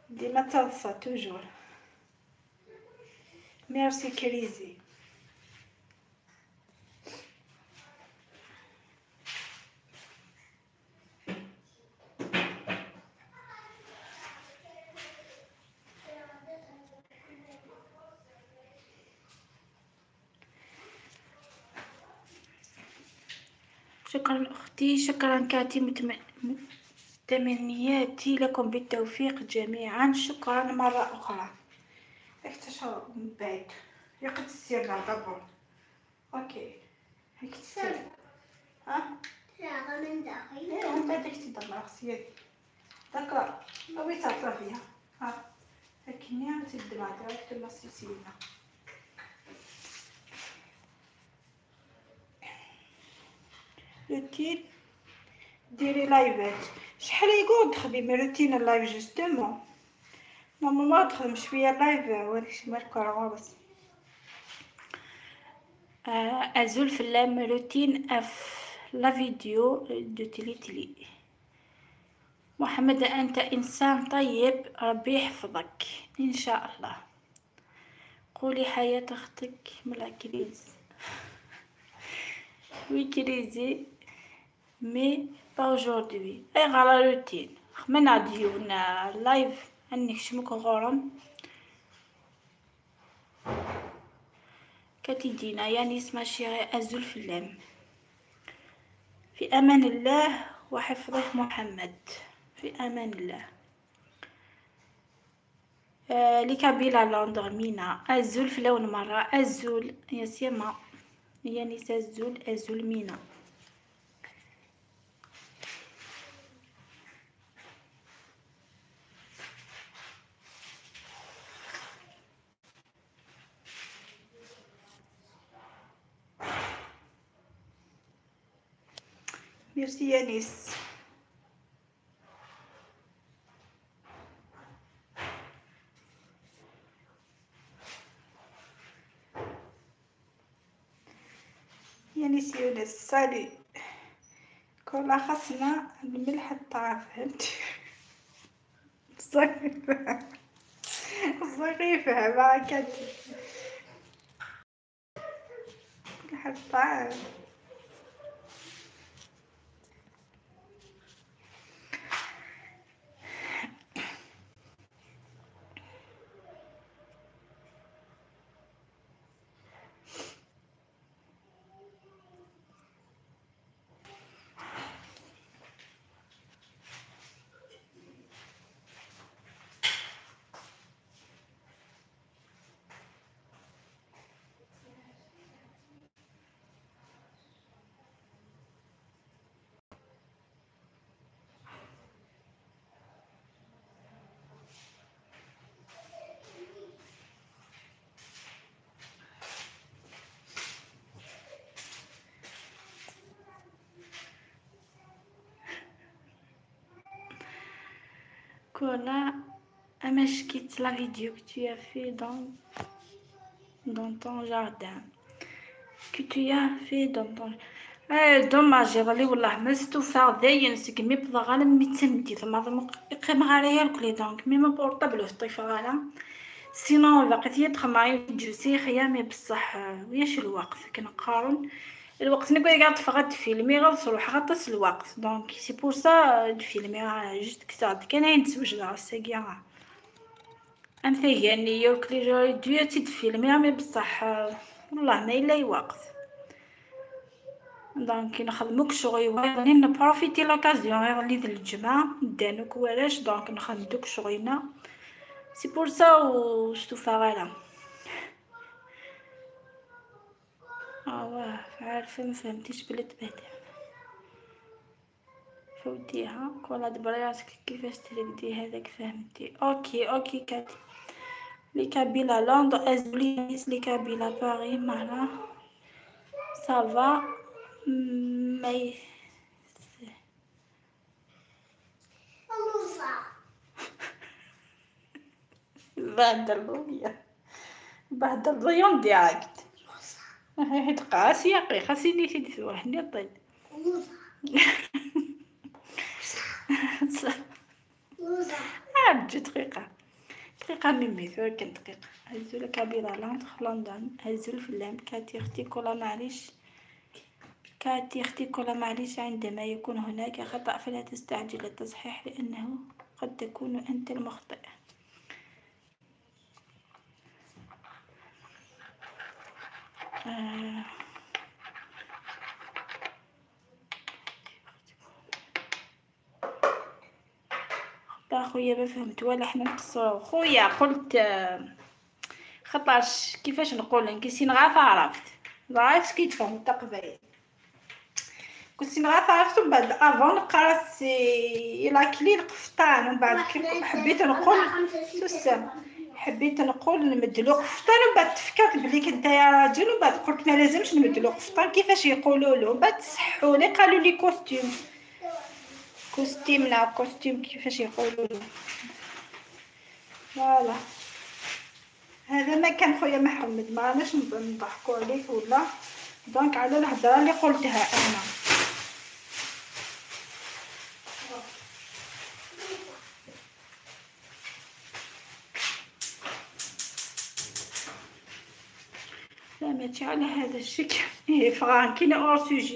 ديما تلصى toujours. ميرسي كريزي. شكرا أختي، شكرا كاتي، متمنياتي لكم بالتوفيق جميعا. شكرا مرة أخرى. اكتشف من بعد يقد السير دابور. أوكي هيك السير ها لا من داخل إيه من بعد تدمر خصيات داكور وي تعطى فيها ها هكني تدمر ديريكتومون سيسينا. روتين ديري لايفات شحال يقول تخدمي روتين ال live justement normalement تخدم شوية live ولكن مالك غرس. ازول في اللام روتين اف la vidéo de تلي تلي. محمد انت انسان طيب ربي يحفظك ان شاء الله. قولي حياة اختك من la crise. oui كريزي mais pas aujourd'hui اي غالا روتين خمنا ديونا live انك شمك غورم كتدينا يعني ma chérie ازول في اللام. في امان الله وحفظه محمد. في امان الله. les Kabyles à Londres مينا ازول في لون مرة ازول يا سيما يعني ازول ازول مينا. ميرسي يانيس. يانيس يونس salut. كل خاصنا الملح الطعام فهمتي. صغيرة صغيرة ما كانت ملح الطعام. Voilà, je la vidéo que tu as fait dans ton jardin. Que tu as fait dans ton... dommage يظلي والله ما استوفى داين سكمي بضا غالا ميتمدي ثم يقيم غالا ياكلي donc mais mon portable طيف غالا sinon باقي تيدخل معايا فيديو سيخ mais بصح وياش الوقت كنقارن الوقت نقول كاع تفغت فيلمي غير صروح غطس الوقت donc c'est pour ça فيلمي juste كساد كان نتزوج راسي ام ثاني يورك لي جوري ديو تيد فيلمي mais بصح والله ما الا وقت donc نخدموك شغل غادي ن profiter l'occasion غير اللي ذي الجمعة دانوك ولاش donc نخدم دوك شغلنا c'est pour ça و ستوفا غالا. واه عارفه ما فهمتيش بلا تبهدل فوتيها كولا دبري راسك كيفاش ترقدي هذاك فهمتي. OK OK كاتي les Kabyles à Londres ازوليس les Kabyles à Paris مهلا ça va mais بعد اللوبيا بعد الضيون direct قاسي يا خاصني سيدي تروح نطل عرجي دقيقة دقيقة ميمي كان دقيقة. هزو Kabyles à Londres لندن هزو الفلام كاتي اختي كولا معليش كاتي اختي كولا معليش. عندما يكون هناك خطأ فلا تستعجل التصحيح لأنه قد تكون أنت المخطئ. خويا ما فهمت ولا حنا نقصرو خويا. قلت خطاش كيفاش نقول كيسين غا عرفت عرفت كي تفهم تقبل كنت غا عرفت. من بعد avant قرات la clé القفطان ومن بعد حبيت نقول سوسن حبيت نقول نمدلو قفطان ومن بعد تفكرت بلي كنت يا راجل ومن بعد قلت ما لازمش نمدلو قفطان كيفاش يقولوا له. من بعد صحوا لي قالوا لي costume costume لا costume كيفاش يقولوا له. voilà هذا ما كان خويا محمد ما راناش نضحكوا عليك ولا donc على الهضرة اللي قلتها انا. لا ماشي على هذا الشكل إيه فران كاين hors sujet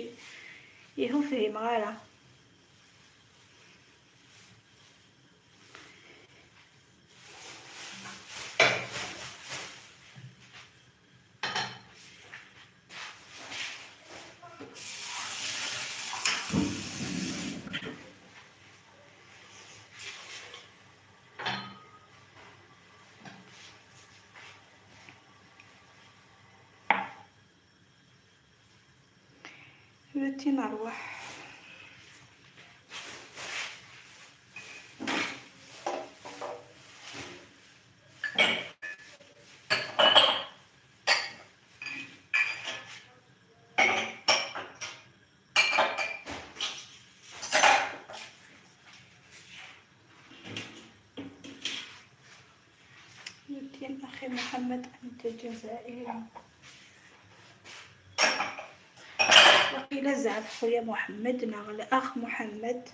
إيه هو فهم غالا. بغيتي نروح أخي محمد أنت جزائري. وقيل زعف خويا محمد نغ الأخ محمد.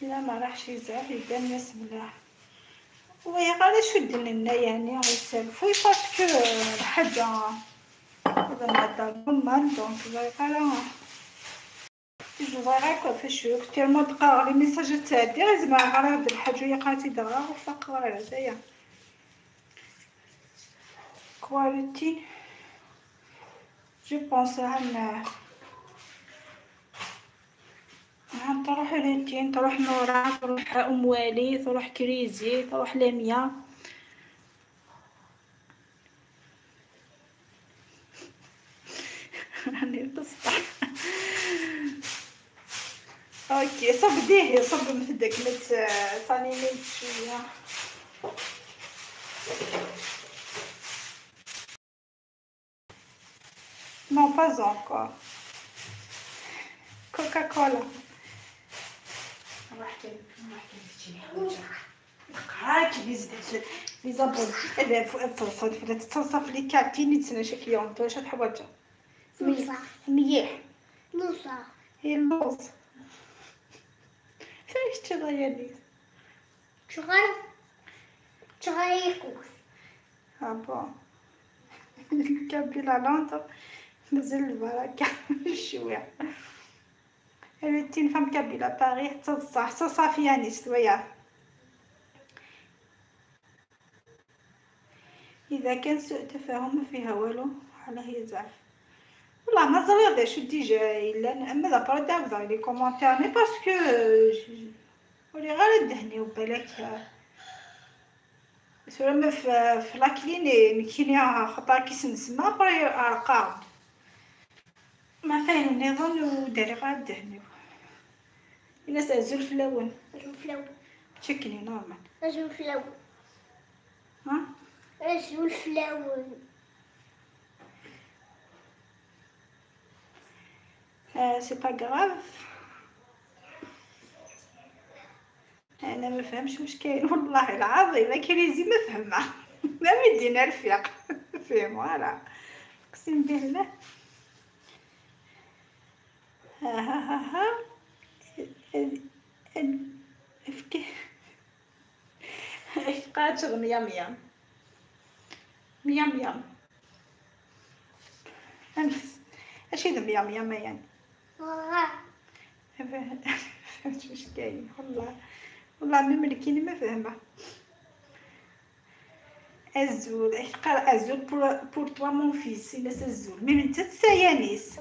لا ما راحش يزعف يبان ناس ملاح ويا غادي شد لنا يعني غيسالفو parce que الحاجة هذا نهضر normal donc غير je فوالا كيفاش tellement تقرا les messages تاع زعما غير هاد الحاجة هي قالت دغا وفق غير هدايا qualité je pense عن تروح ريتين تروح نورا تروح ام والي تروح كريزي تروح لميا. راني بصح OK صب ديه صب مثل داك ثاني شوية. Non, pas encore. Coca-Cola. les abonnés تصنصف لي كاتيني تسنى شكيون تو شحال حوايج مليح لوزة هي اللوز فاش تغير شغل شغل Ah bon. كابيلا لندن مازال البركة شوية. Elle une femme kabyle à Paris حتى الصح حتى صافي يعني شوية. إذا كان سوء تفاهم ما فيها والو على هي زعف. والله ما زال شو déjà إلا أما ذا برا تعاود les commentaires mais parce que ولي غير دهني وبالك سورة في la clinique كينيا خطا كيس نسمى بري ارقام ما فاهم النظام وداري غير دهني الناس ازول فلاون ازول تشكني normal ازول فلاون ها ازول فلاون c'est pas grave. انا ما فهمش واش كاين والله العظيم كريزي ما فهمها ما مدينا الفيق فهم voilà اقسم بالله. ها ها ها ها افكي قاتل ميام ميام ميام ميام امس اش هذا ميام ميام يعني فهمت واش كاين والله والله ما ملكيني ما فهمه. ازول قال ازول pour toi mon fils الى ازول même انت تسايانيس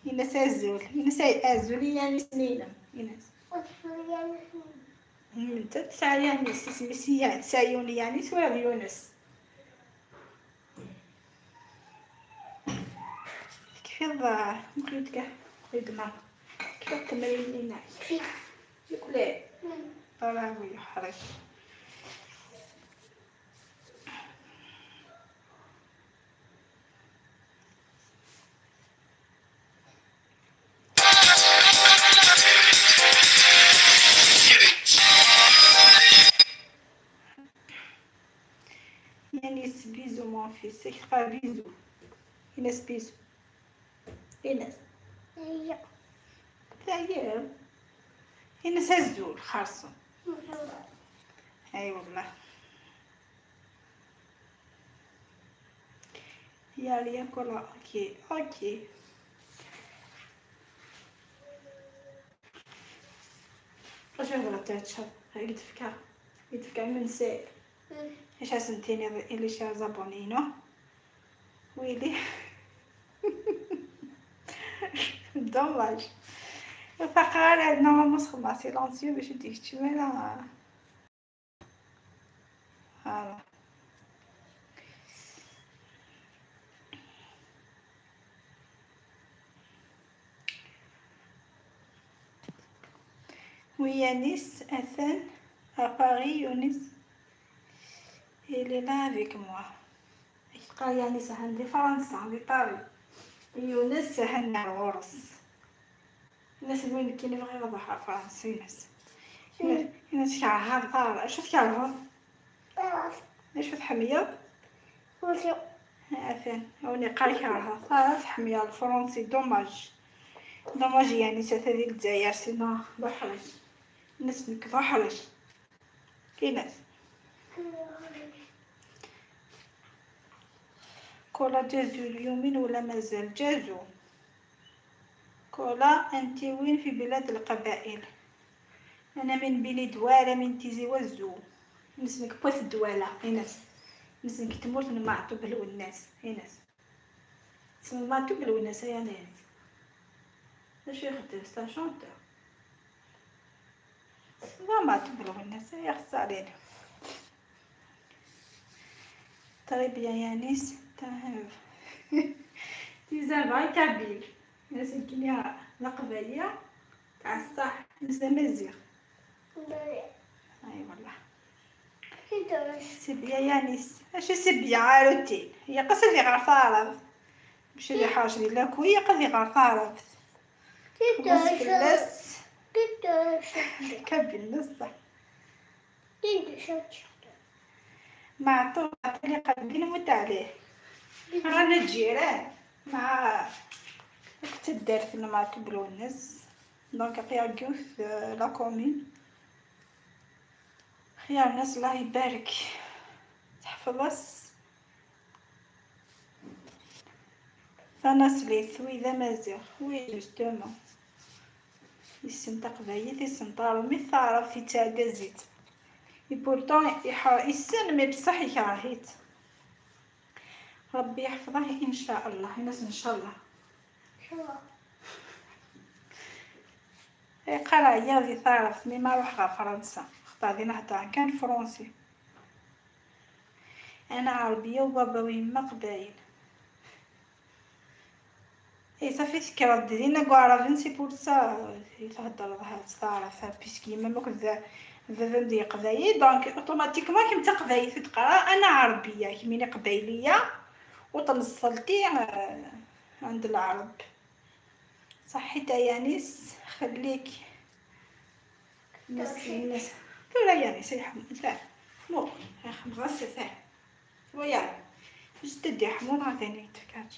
الى ازول الى ازول يانيس نينا الى انت تسايانيس سميتي تسايوني يعني ولا يونس كيف مقيد كاع مقيد ما كيف التمرين لينا ياكل طلع ويحرج. يانيس bisous mon fils يقرا bisous ينس bisous ينس تاير ينس الزول خرصو. اي والله يا ليا كولا. OK OK اش هضرة تاع تشاب يدفكا يدفكا من سائل اش سنتيني اللي شا زابونينو ويلي dommage فقال normalement سخدمة silencieux باش يديك تشميلة voilà. Oui, Yanis, Athènes, à Paris, Younis, il est là avec moi. قال يانيس عندي فرنسا عندي باري يونس هنا الغرس الناس وين كاين بغي يوضح فرنسي ناس الناس كعهر شوف كعهر شوف حمية عفان هوني قال كعهر حمية الفرنسي dommage dommage يعني تا هذيك الجزائر sinon بحرج الناس بحرج كاين ناس كولا جازو اليومين ولا مازال جازو كولا. انت وين في بلاد القبائل؟ انا من بلي دواله من تيزي وزو نسمك بوث الدواله ايناس نسمك تموت نمعطو بالوناس ايناس تسمى بالوناس يا ناس اش يخدم ستا شونتور ما بالوناس يا خسارين. طيب يا يانيس تمام تيزان باي كابيل الناس كينيا القبائليه تاع الصح مزيان. اي والله c'est bien يانيس. اش c'est bien روتين هي قصة اللي غير عرف ماشي اللي حاجة اللي لا كوية قال لي غير عرف كابين صح مع طول قلبي نموت عليه. رانا الجيران مع كنت دار في مع تبلونس donc قياكيو في la commune. خيار الناس الله يبارك تحفظس ثناس لي ذا مازيغ oui justement يسن تقبايل يسن طارمي ثعرف في تاع زيت et pourtant يسن mais بصح يكرهيت. ربي يحفظه ان شاء الله. الناس ان شاء الله قرا يا ذي ثعرف mais ما روح غا فرنسا خطا ذي نهضر كان français. انا عربية وبابا ويما قبايل. اي صافي تكرد دينا كوعرفين c'est pour ça تهضر تعرف puisque يما ما كنت ذا دي قبايل donc automatiquement كيم تقبايل تقرا انا عربية كيميني قبايليه وتنصلتي عند العرب. صحيت يا يانيس خليك الناس الناس لا يانيس يحم لا مو يا غاسي ثاه ويا جددي حموضه ثاني تفكات.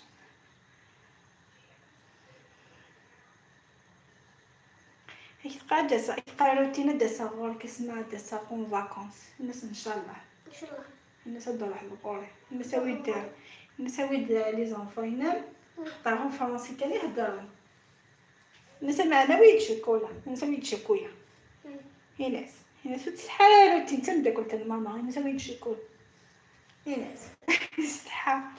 يتقعد يتقرا روتينا دا صغور كسمع دا en vacances الناس ان شاء الله ان شاء الله الناس تروح القوري نسوي les enfants هنا خطرهم français كان يهضرون الناس معنا ويتشكولا الناس ويتشكويا ايناس ايناس تسحال روتين تم قلت لماما الناس ويتشكو ايناس صحة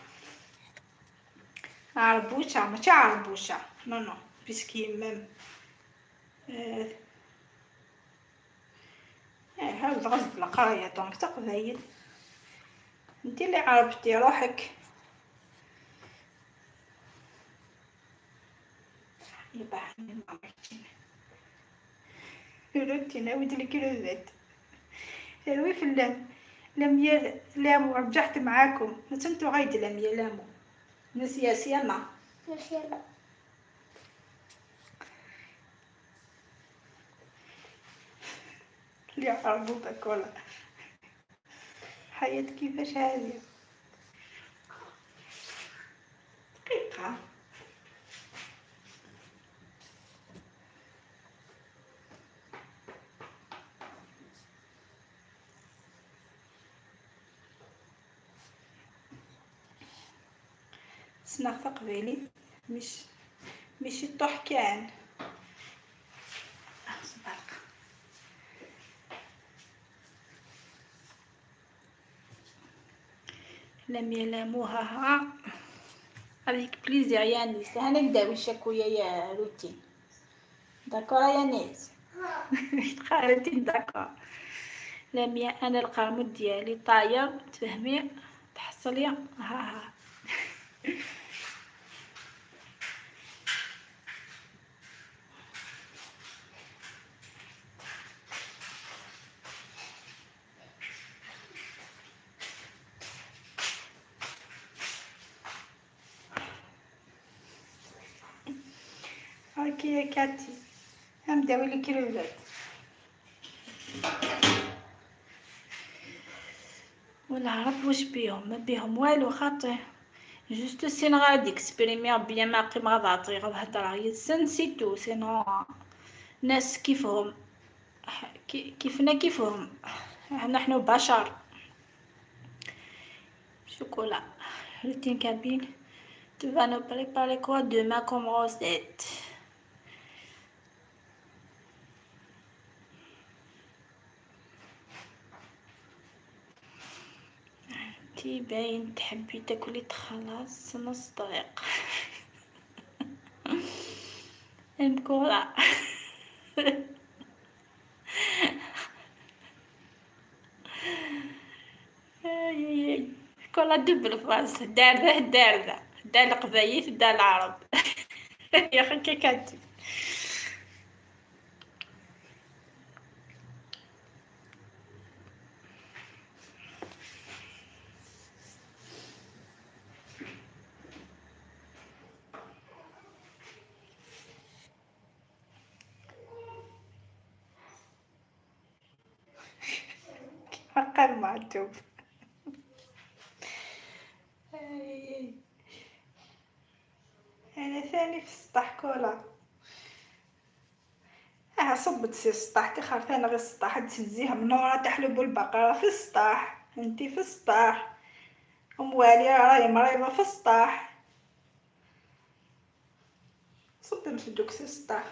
عربوشه ماشي عربوشه non non puisque même هاو غصب القراية donc تقبايل انت اللي عرفتي روحك. يبا روتينا ود الكروفات روي في اللام لم يلامو رجعت معاكم نتمتو غايد لم يلامو نسيا سيما نسيا اللي عربو باكولا حياة كيفاش هذه دقيقة. سناغ قبيلي مش ماشي طوح كان لم يلاموها ها avec plaisir يانيس. انا نداوي شكويا يا روتين d'accord يا نيس روتين d'accord. لميا انا القرمود ديالي طاير تفهمي تحصلي ها ها. OK يا كاتي نبداو les crevettes والعرب واش بيهم ما بيهم والو خاطر juste سين غادي exprimer bien ما قيم غادي غادي يسن c'est tout sinon ناس كيفهم كيفنا كيفهم نحن بشر. chocolat routine kabyle. Tu vas nous préparer quoi demain comme recette? انتي باين تحبي تاكلي تخلص نص طريق المكورة. كولا double face دار ذا دار ذا دا القبايل دا العرب. يا اخي كي كاتب قال معتوب. انا ثاني في السطح كولا. صبت سي السطح تخاف انا غير السطح تنزيها من ورا تحلب البقرة في السطح، انتي في السطح، ام والي راهي مريضة في السطح. صبت نشدوك سي السطح.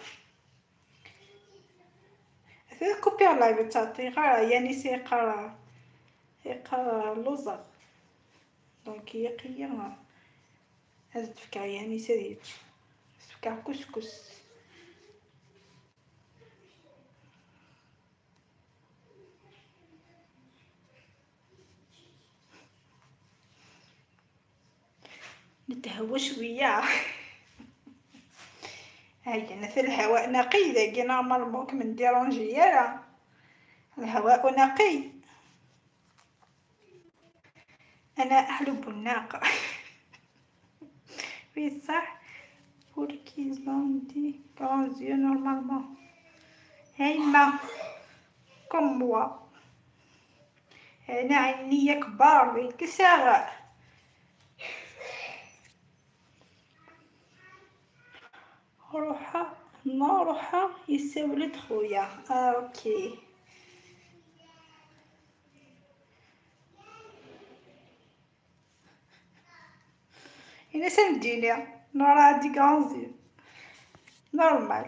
كوبي لايف تعطي غير يعني سيقرا يقرا لوزا دونك يقيا هز تفكا يعني سريج تفكا كسكس. نتهوى شوية. هيا مثل الهواء نقي ذاك normalement كم déranger راه الهواء نقي. انا احلب الناقة. oui صح pour qu'ils ont des grands yeux normalement. هايما comme moi انا عينيا كبار كساغ. روحها ما روحها يسولد خويا. okay انا سنديني نورا des grands yeux normal.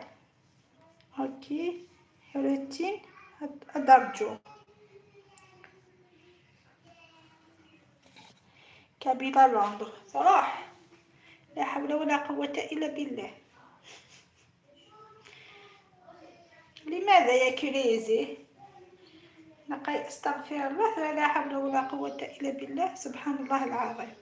okay روتين ادرجو كابيلا لندر صراح لا حول ولا قوة الا بالله. لماذا يا كريزي؟ نقي استغفر الله لا حول ولا قوة إلا بالله سبحان الله العظيم.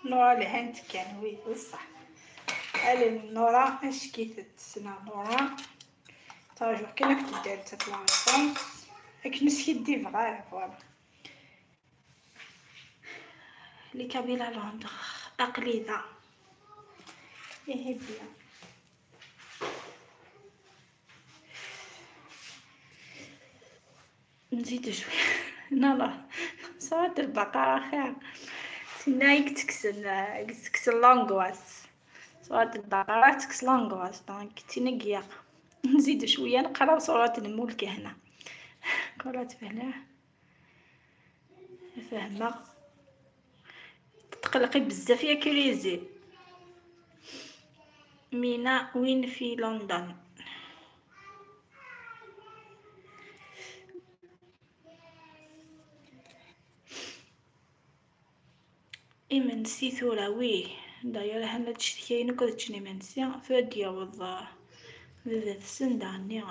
نورا لهانت كان oui بصح الي نورا اش كي تسنى نورا تاجور كي كنت دارت la réponse اك نسكي دي فغا voilà les Kabyles à Londres أقليدة إيه bien. نزيد شوية. لا سورة البقرة خير تسنايك تكسل l'angoisse. سورة البقرة تكس l'angoisse donc تنقيا. نزيد شوية نقراو سورة الملك هنا. قرات فهنا فاهمة تقلقي بزاف يا كريزي. مينا وين في لندن؟ إمنسي ثورا oui داير هنا تشتكي كود تشني منسي ثود يوض ذات السنداني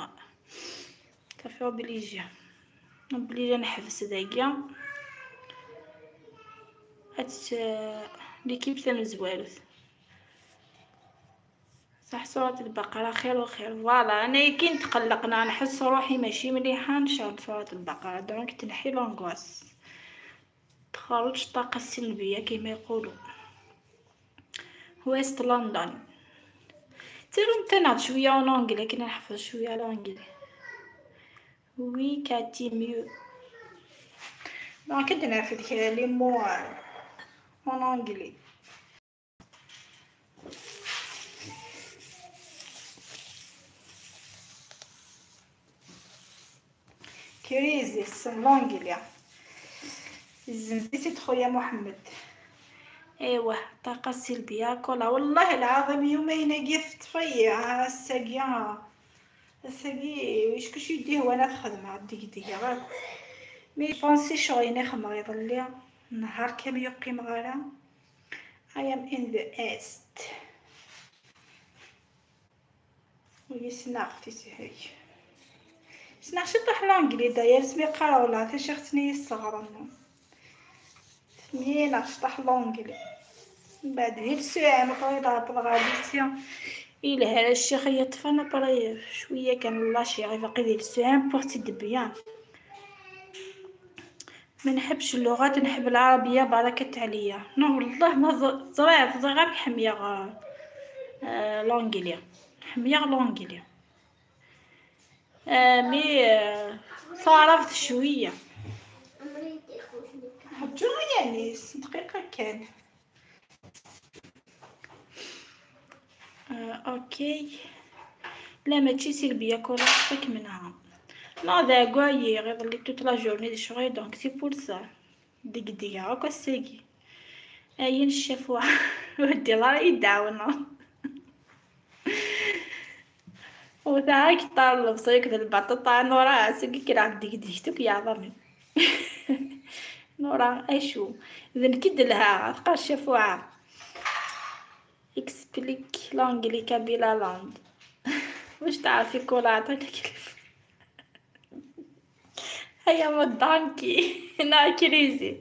كافي obligé obligé نحبس داكيا هاد l'équipe تاع مزوالوت صح. سورة البقرة خير وخير voilà. انا كي نتقلقنا نحس روحي ماشي مليحة نشعل سورة البقرة donc تنحي l'angoisse تخرج الطاقة السلبية كما يقولوا. West London تيرو تنعط شوية en anglais كي نحفظ شوية l'anglais. oui كاتي mieux donc نعرف ديك les mots en anglais. كريزيس l'anglais زنزيتي خويا محمد. ايوا الطاقة السلبية كلها والله العظيم يومين كيف طفيه الساقيه الساقي واش كلشي يديه وانا تخدم ديك ديك غير mais بونسي شغيني خمر يظلي نهار كامل يقيم غير. I am in the east. ويسناق تيسي سناق شي طاح l'anglais داير سمي قراو لا حتى شي ختني الصغر ثمينة شطح l'anglais من بعد غير ساعة مقريضة بلغاديسيون إلا هذا الشيخ يطفى بري شوية كان لاشي غير باقي ديال الساعة بورتي دو بيان. ما نحبش اللغات، نحب العربية بركت عليا. non والله ما زرعت زرعت حمية l'anglais، حمية l'anglais. Mais صارفت شوية. هبجو يا نيس دقيقة كان. OK لا ماشي سلبية كولا منها. non ذا كوايي غير اللي toute la journée دي شغل donc c'est pour ça ديك ديك هاكا الساكي اين الشيف ودي الله يدعونا وذاك طالب صيك البطاطا نورا ساكي كي ديك ديك يا عظمي نورا اشو اذا كد لها تبقى الشفوعة explique l'anglais Kabyle Londres. واش تعرفي كولا عطاك كيف هيا ما donkey نا crazy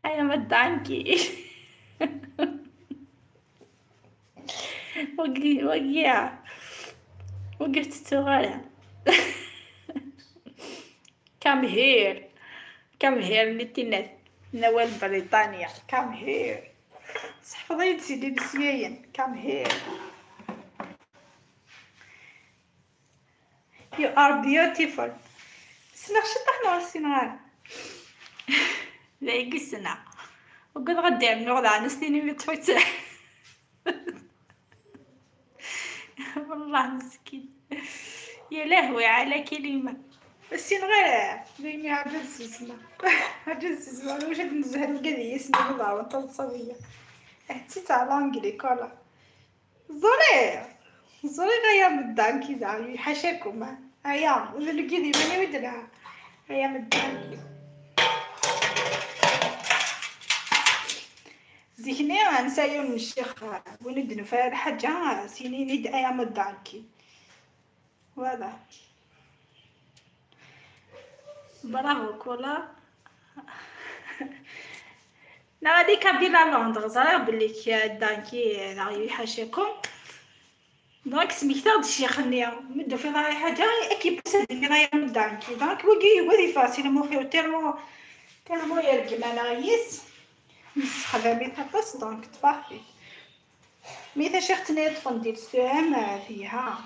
هيا ما donkey وقي وقيا وقفت تغالى come here come here لتنث نوال بريطانيا come here تحفظي سيدي بسيين come here you are beautiful. سنة شطحنا السنغال لا يقسنا وقد غدي نوض على سنيني مطفيت والله مسكين يا لهوي على كلمة السنغال ديني عجز السما عجز السما واش نزهر القضية سنة والله وانت حتى تاع l'anglais كولا زوري زوري غير من ال donkey زعما حاشاكم هيا الكذي ماني ودلها هيا من ال donkey زيكني غنسايو الشيخ وين فيها الحاجة سيني نيد ايام ال donkey voilà bravo كولا نا غادي Kabyle Londres زرا بلي ال donkey راه حاشاكم donc سميتها الشيخ نيا مدو في ضاي حاجة اكي بوسد راهي من donkey donc وكي هو فاسيل موخي تيرمو تيرمو يرقم انا غيس نستخدم ثقص donc تفاحي ميتا شيخ تني طفن ديال السهم فيها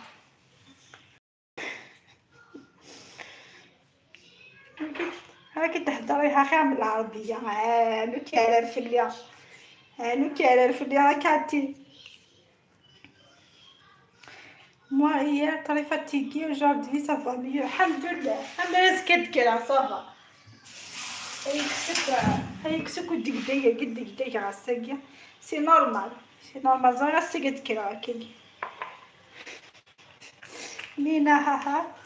هاكي تهضريها خير من العربية. نو كيعرف فليا نو كيعرف فليا كاتي moi hier très fatiguée aujourd'hui ça va mieux الحمد لله الحمد لله سكت كده ça va هيكسك ديك قد ديك غاساكيا c'est normal c'est normal زعما سكت كده كي مينا ها ها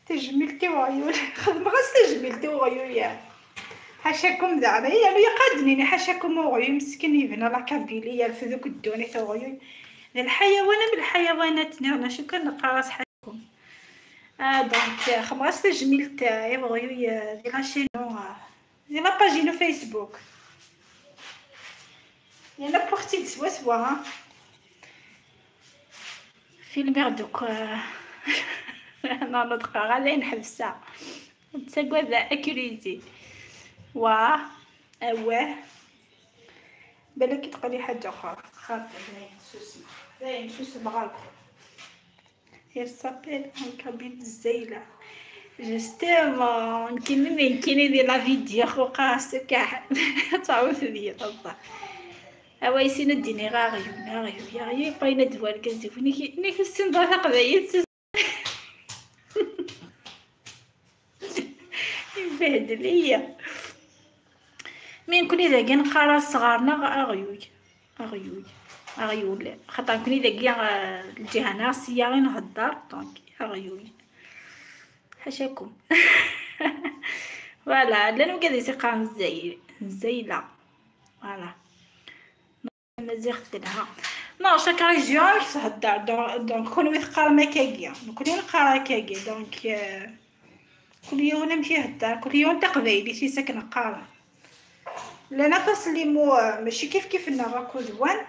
تجملتي وعيون خدمة غاس تجملتي وعيون يا حاشاكم زعما هي يقادني حاشاكم وعيون مسكين يبنى la Kabylie في ذوك الدوني تا وعيون الحيوان من الحيوانات نيرنا شو كنقرا حالكم donc خماس تجميل تاعي بغيو دي la chaîne دي la page فيسبوك انا بوختي سوا سوا فيلمير دوك انا نطق غادي نحبسها تسقوا ذا اكريزي واه اواه بالك تقولي حاجة اخرى خاطر داين سوس مغاكو هي s'appelle en kabyle الزيله justement كاين كاين ديال la vidéo خو قاس كاع تعاود ليا طبعا اوا يسين ديني غاغيو غاغيو يا باينة دوال كنزيف نيك السن قبايل يبهدل ليا مين كوني ذاكي نقرا صغارنا اغيوي اغيوي اغيول خاطر كوني ذاكي الجهة ناسيه غير نهضر donc اغيوي حاشاكم voilà لانو كذا يسقى الزيله voilà مازيغ لها non chaque région تهضر donc كون يقرا ما كاكيا كون نقرا كاكيا donc كل يوم نمشي هدار كل يوم تقبايلي شي ساكن قارا لأن تسليمو ماشي كيف كيف نغاكو زوان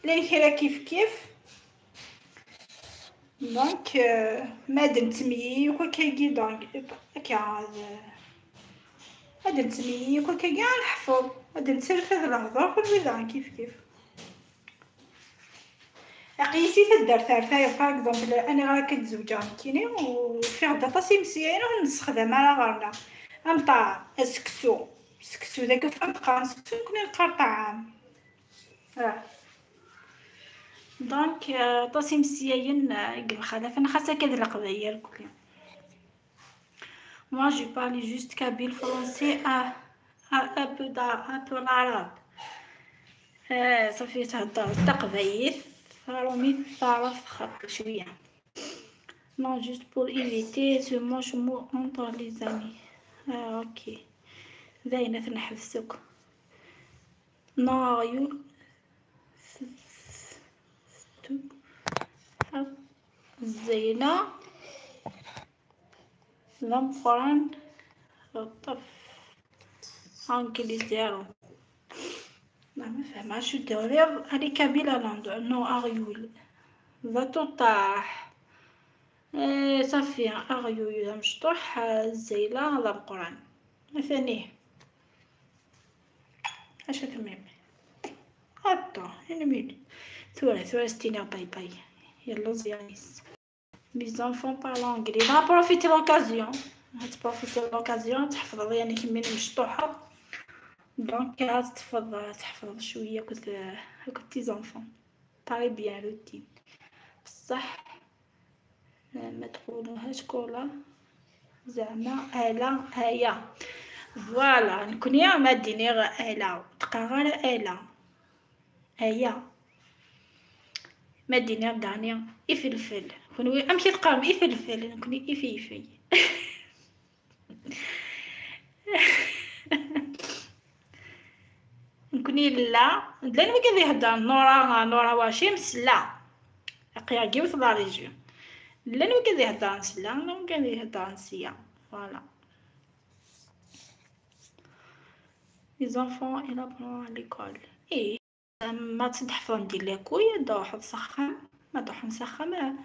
لأن كلا كيف كيف donc ما دمت مي وكل كيجي donc هكا غادي نتسمي كل كاع نحفظ غادي نترفد الهضر كل ويدا كيف كيف قيسي تدار ثالثة par exemple انا راه كتزوجة كيني وفي غدا طاسي مسيان ونستخدم على غيرنا ام طعام سكسو سكسو داك فنقرا سكسو كنا نقرا طعام donc طاسي مسيان خلف خاصها كذا القضية الكل. Moi, je parle juste kabyle, français, un peu l'arabe. صافي تهضر تقبايل رومي تعرف خط شوية. Non, juste pour éviter ce moche mot entre les amis. OK. باينة نحبسوك. ناغيو زينة لمقران لطف انجليزي زيرو. ما فهمتش شو دوري هذه كابيلا لاندو نو اغيول ذاتو طاح صافي اغيول مشطوح زيلة لمقران ثانية اش تميم اطو انا ثورة ثورة ستينا باي باي يلا زيانيس. Mes enfants parlent anglais. Va profiter l'occasion. تبروفيتي l'occasion تحفظ يعني كمية مشطوحة. donc تحفظ تحفظ شوية كنت tes enfants. très bien روتين. بصح ما تقولوهاش كولا زعما آلة هيا. voilà نكوني ما ديني غير آلة تبقى غير آلة هيا. ما ديني داني إفلفل كونوي أمشي تقام إفلفل نكوني إفيفي نكوني لا لا نوي كذا يهضر نورا نورا واشمس لا أقيا كيوت لا ريجيون لا نوي كذا يهضر نسلا نوي كذا يهضر نسيا voilà. Les enfants ils apprennent à l'école. إيه ما تحفظ ندير لاكويا دوح نسخن ما دوح نسخن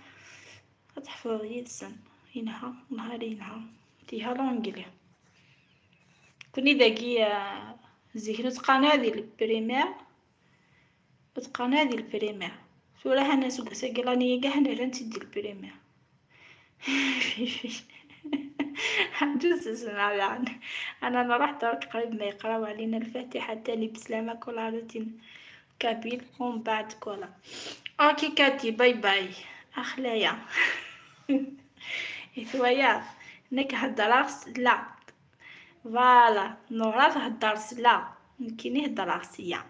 تحفظ يلسن ينها نهار ينها تيها l'anglais كوني ذاكي زيك تقانا هذه ال primaire تقانا هذه ال primaire سولا هنا سوق ساقلاني كاع هنا رانتي دير ال primaire عجوز سمع انا نروح درك قريب ما يقراو علينا الفاتحة تاني بسلامه كل روتين kabyle ومن بعد كولا. OK كاتي باي باي اخلايا ثويا نك هدراس لا voilà نورا تهدر لا نكيني هدراسيه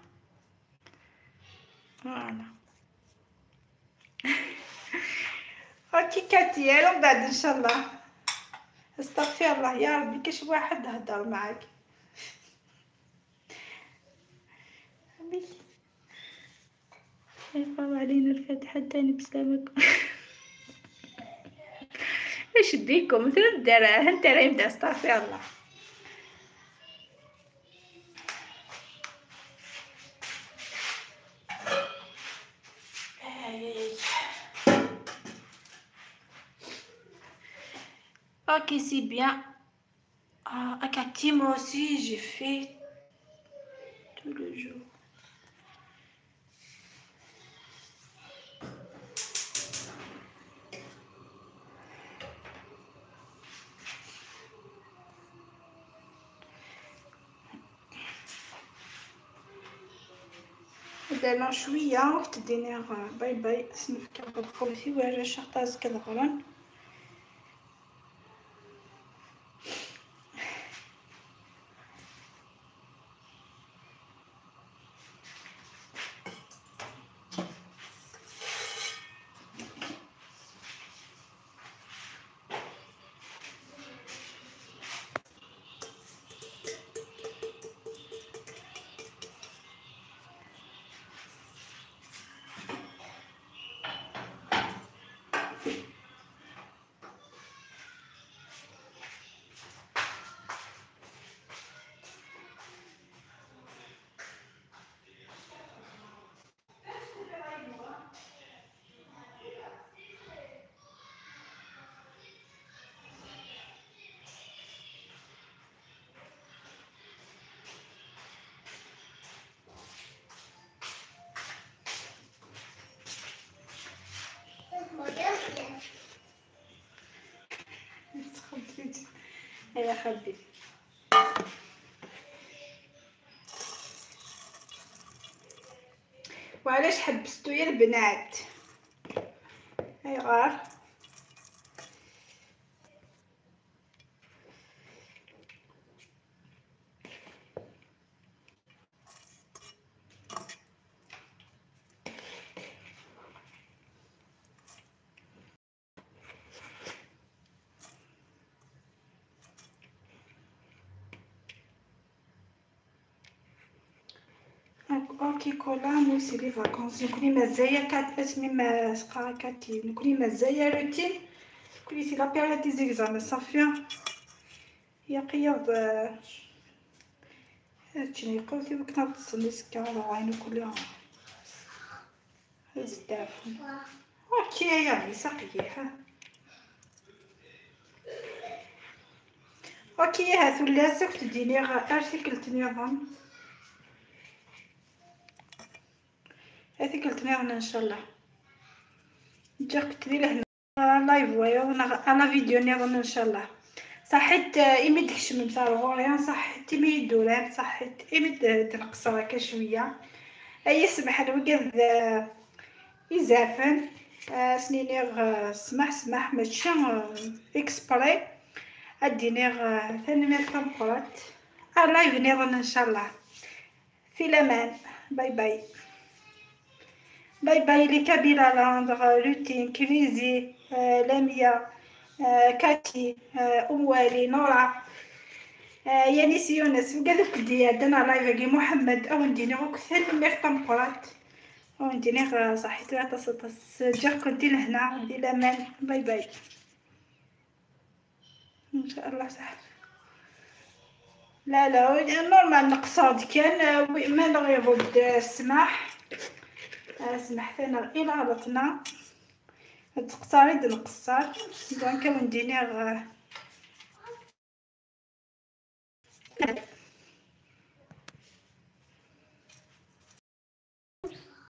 voilà. OK كاتي يلا من بعد ان شاء الله. استغفر الله يا ربي كاش واحد هدر معاك. يقراو علينا الفاتحة تاني بسلامكم. اش بيكم مثل الدرا انت راه يبدا استغفر الله. Ok, c'est bien. Ah, Akati, moi aussi, j'ai fait tout le jour. دابا شوية وقت دينير باي باي سنفكر بدخل ولا شخطاز كذغران. يا خبي وعلاش حبستو يا البنات؟ اي غار OK كولا moi c'est les vacances نكوني مزايا كات اسمي ما سقا كاتي نكوني مزايا روتين كوني c'est la période des examens صافي يا قياض هادشي قلتي وقت نتصلي سكا عينو كلها زداف. OK يا ساقيه OK هاتو لازم تديني article تنيضن هذيك التنيغن ان شاء الله نجيك تدي لهنا live ويا انا فيديو نيضن ان شاء الله. صحيت ايمي تكشم بصار غوريان صحيت ايمي دولاب صحيت ايمي تنقص هكا شوية اي سمح الوقد يزعفن سنينيغ سمح سمح ماشي exprès ادينيغ ثاني مير تنقرات live نيضن ان شاء الله. في الامان bye bye bye bye les كابيلا لاندر روتين كريزي لاميا كاتي ام والي نورا يانيس يونس وكذا ديال انا live كي محمد او نديني غوك ثاني مير تنقرات او نديني صحيت تص جا كنتي لهنا في الامان bye bye ان شاء الله. صح لا لا normal نقصد كان ما نغيبو السماح سمحت انا الى غلطنا تقصاري د القصار donc ونديني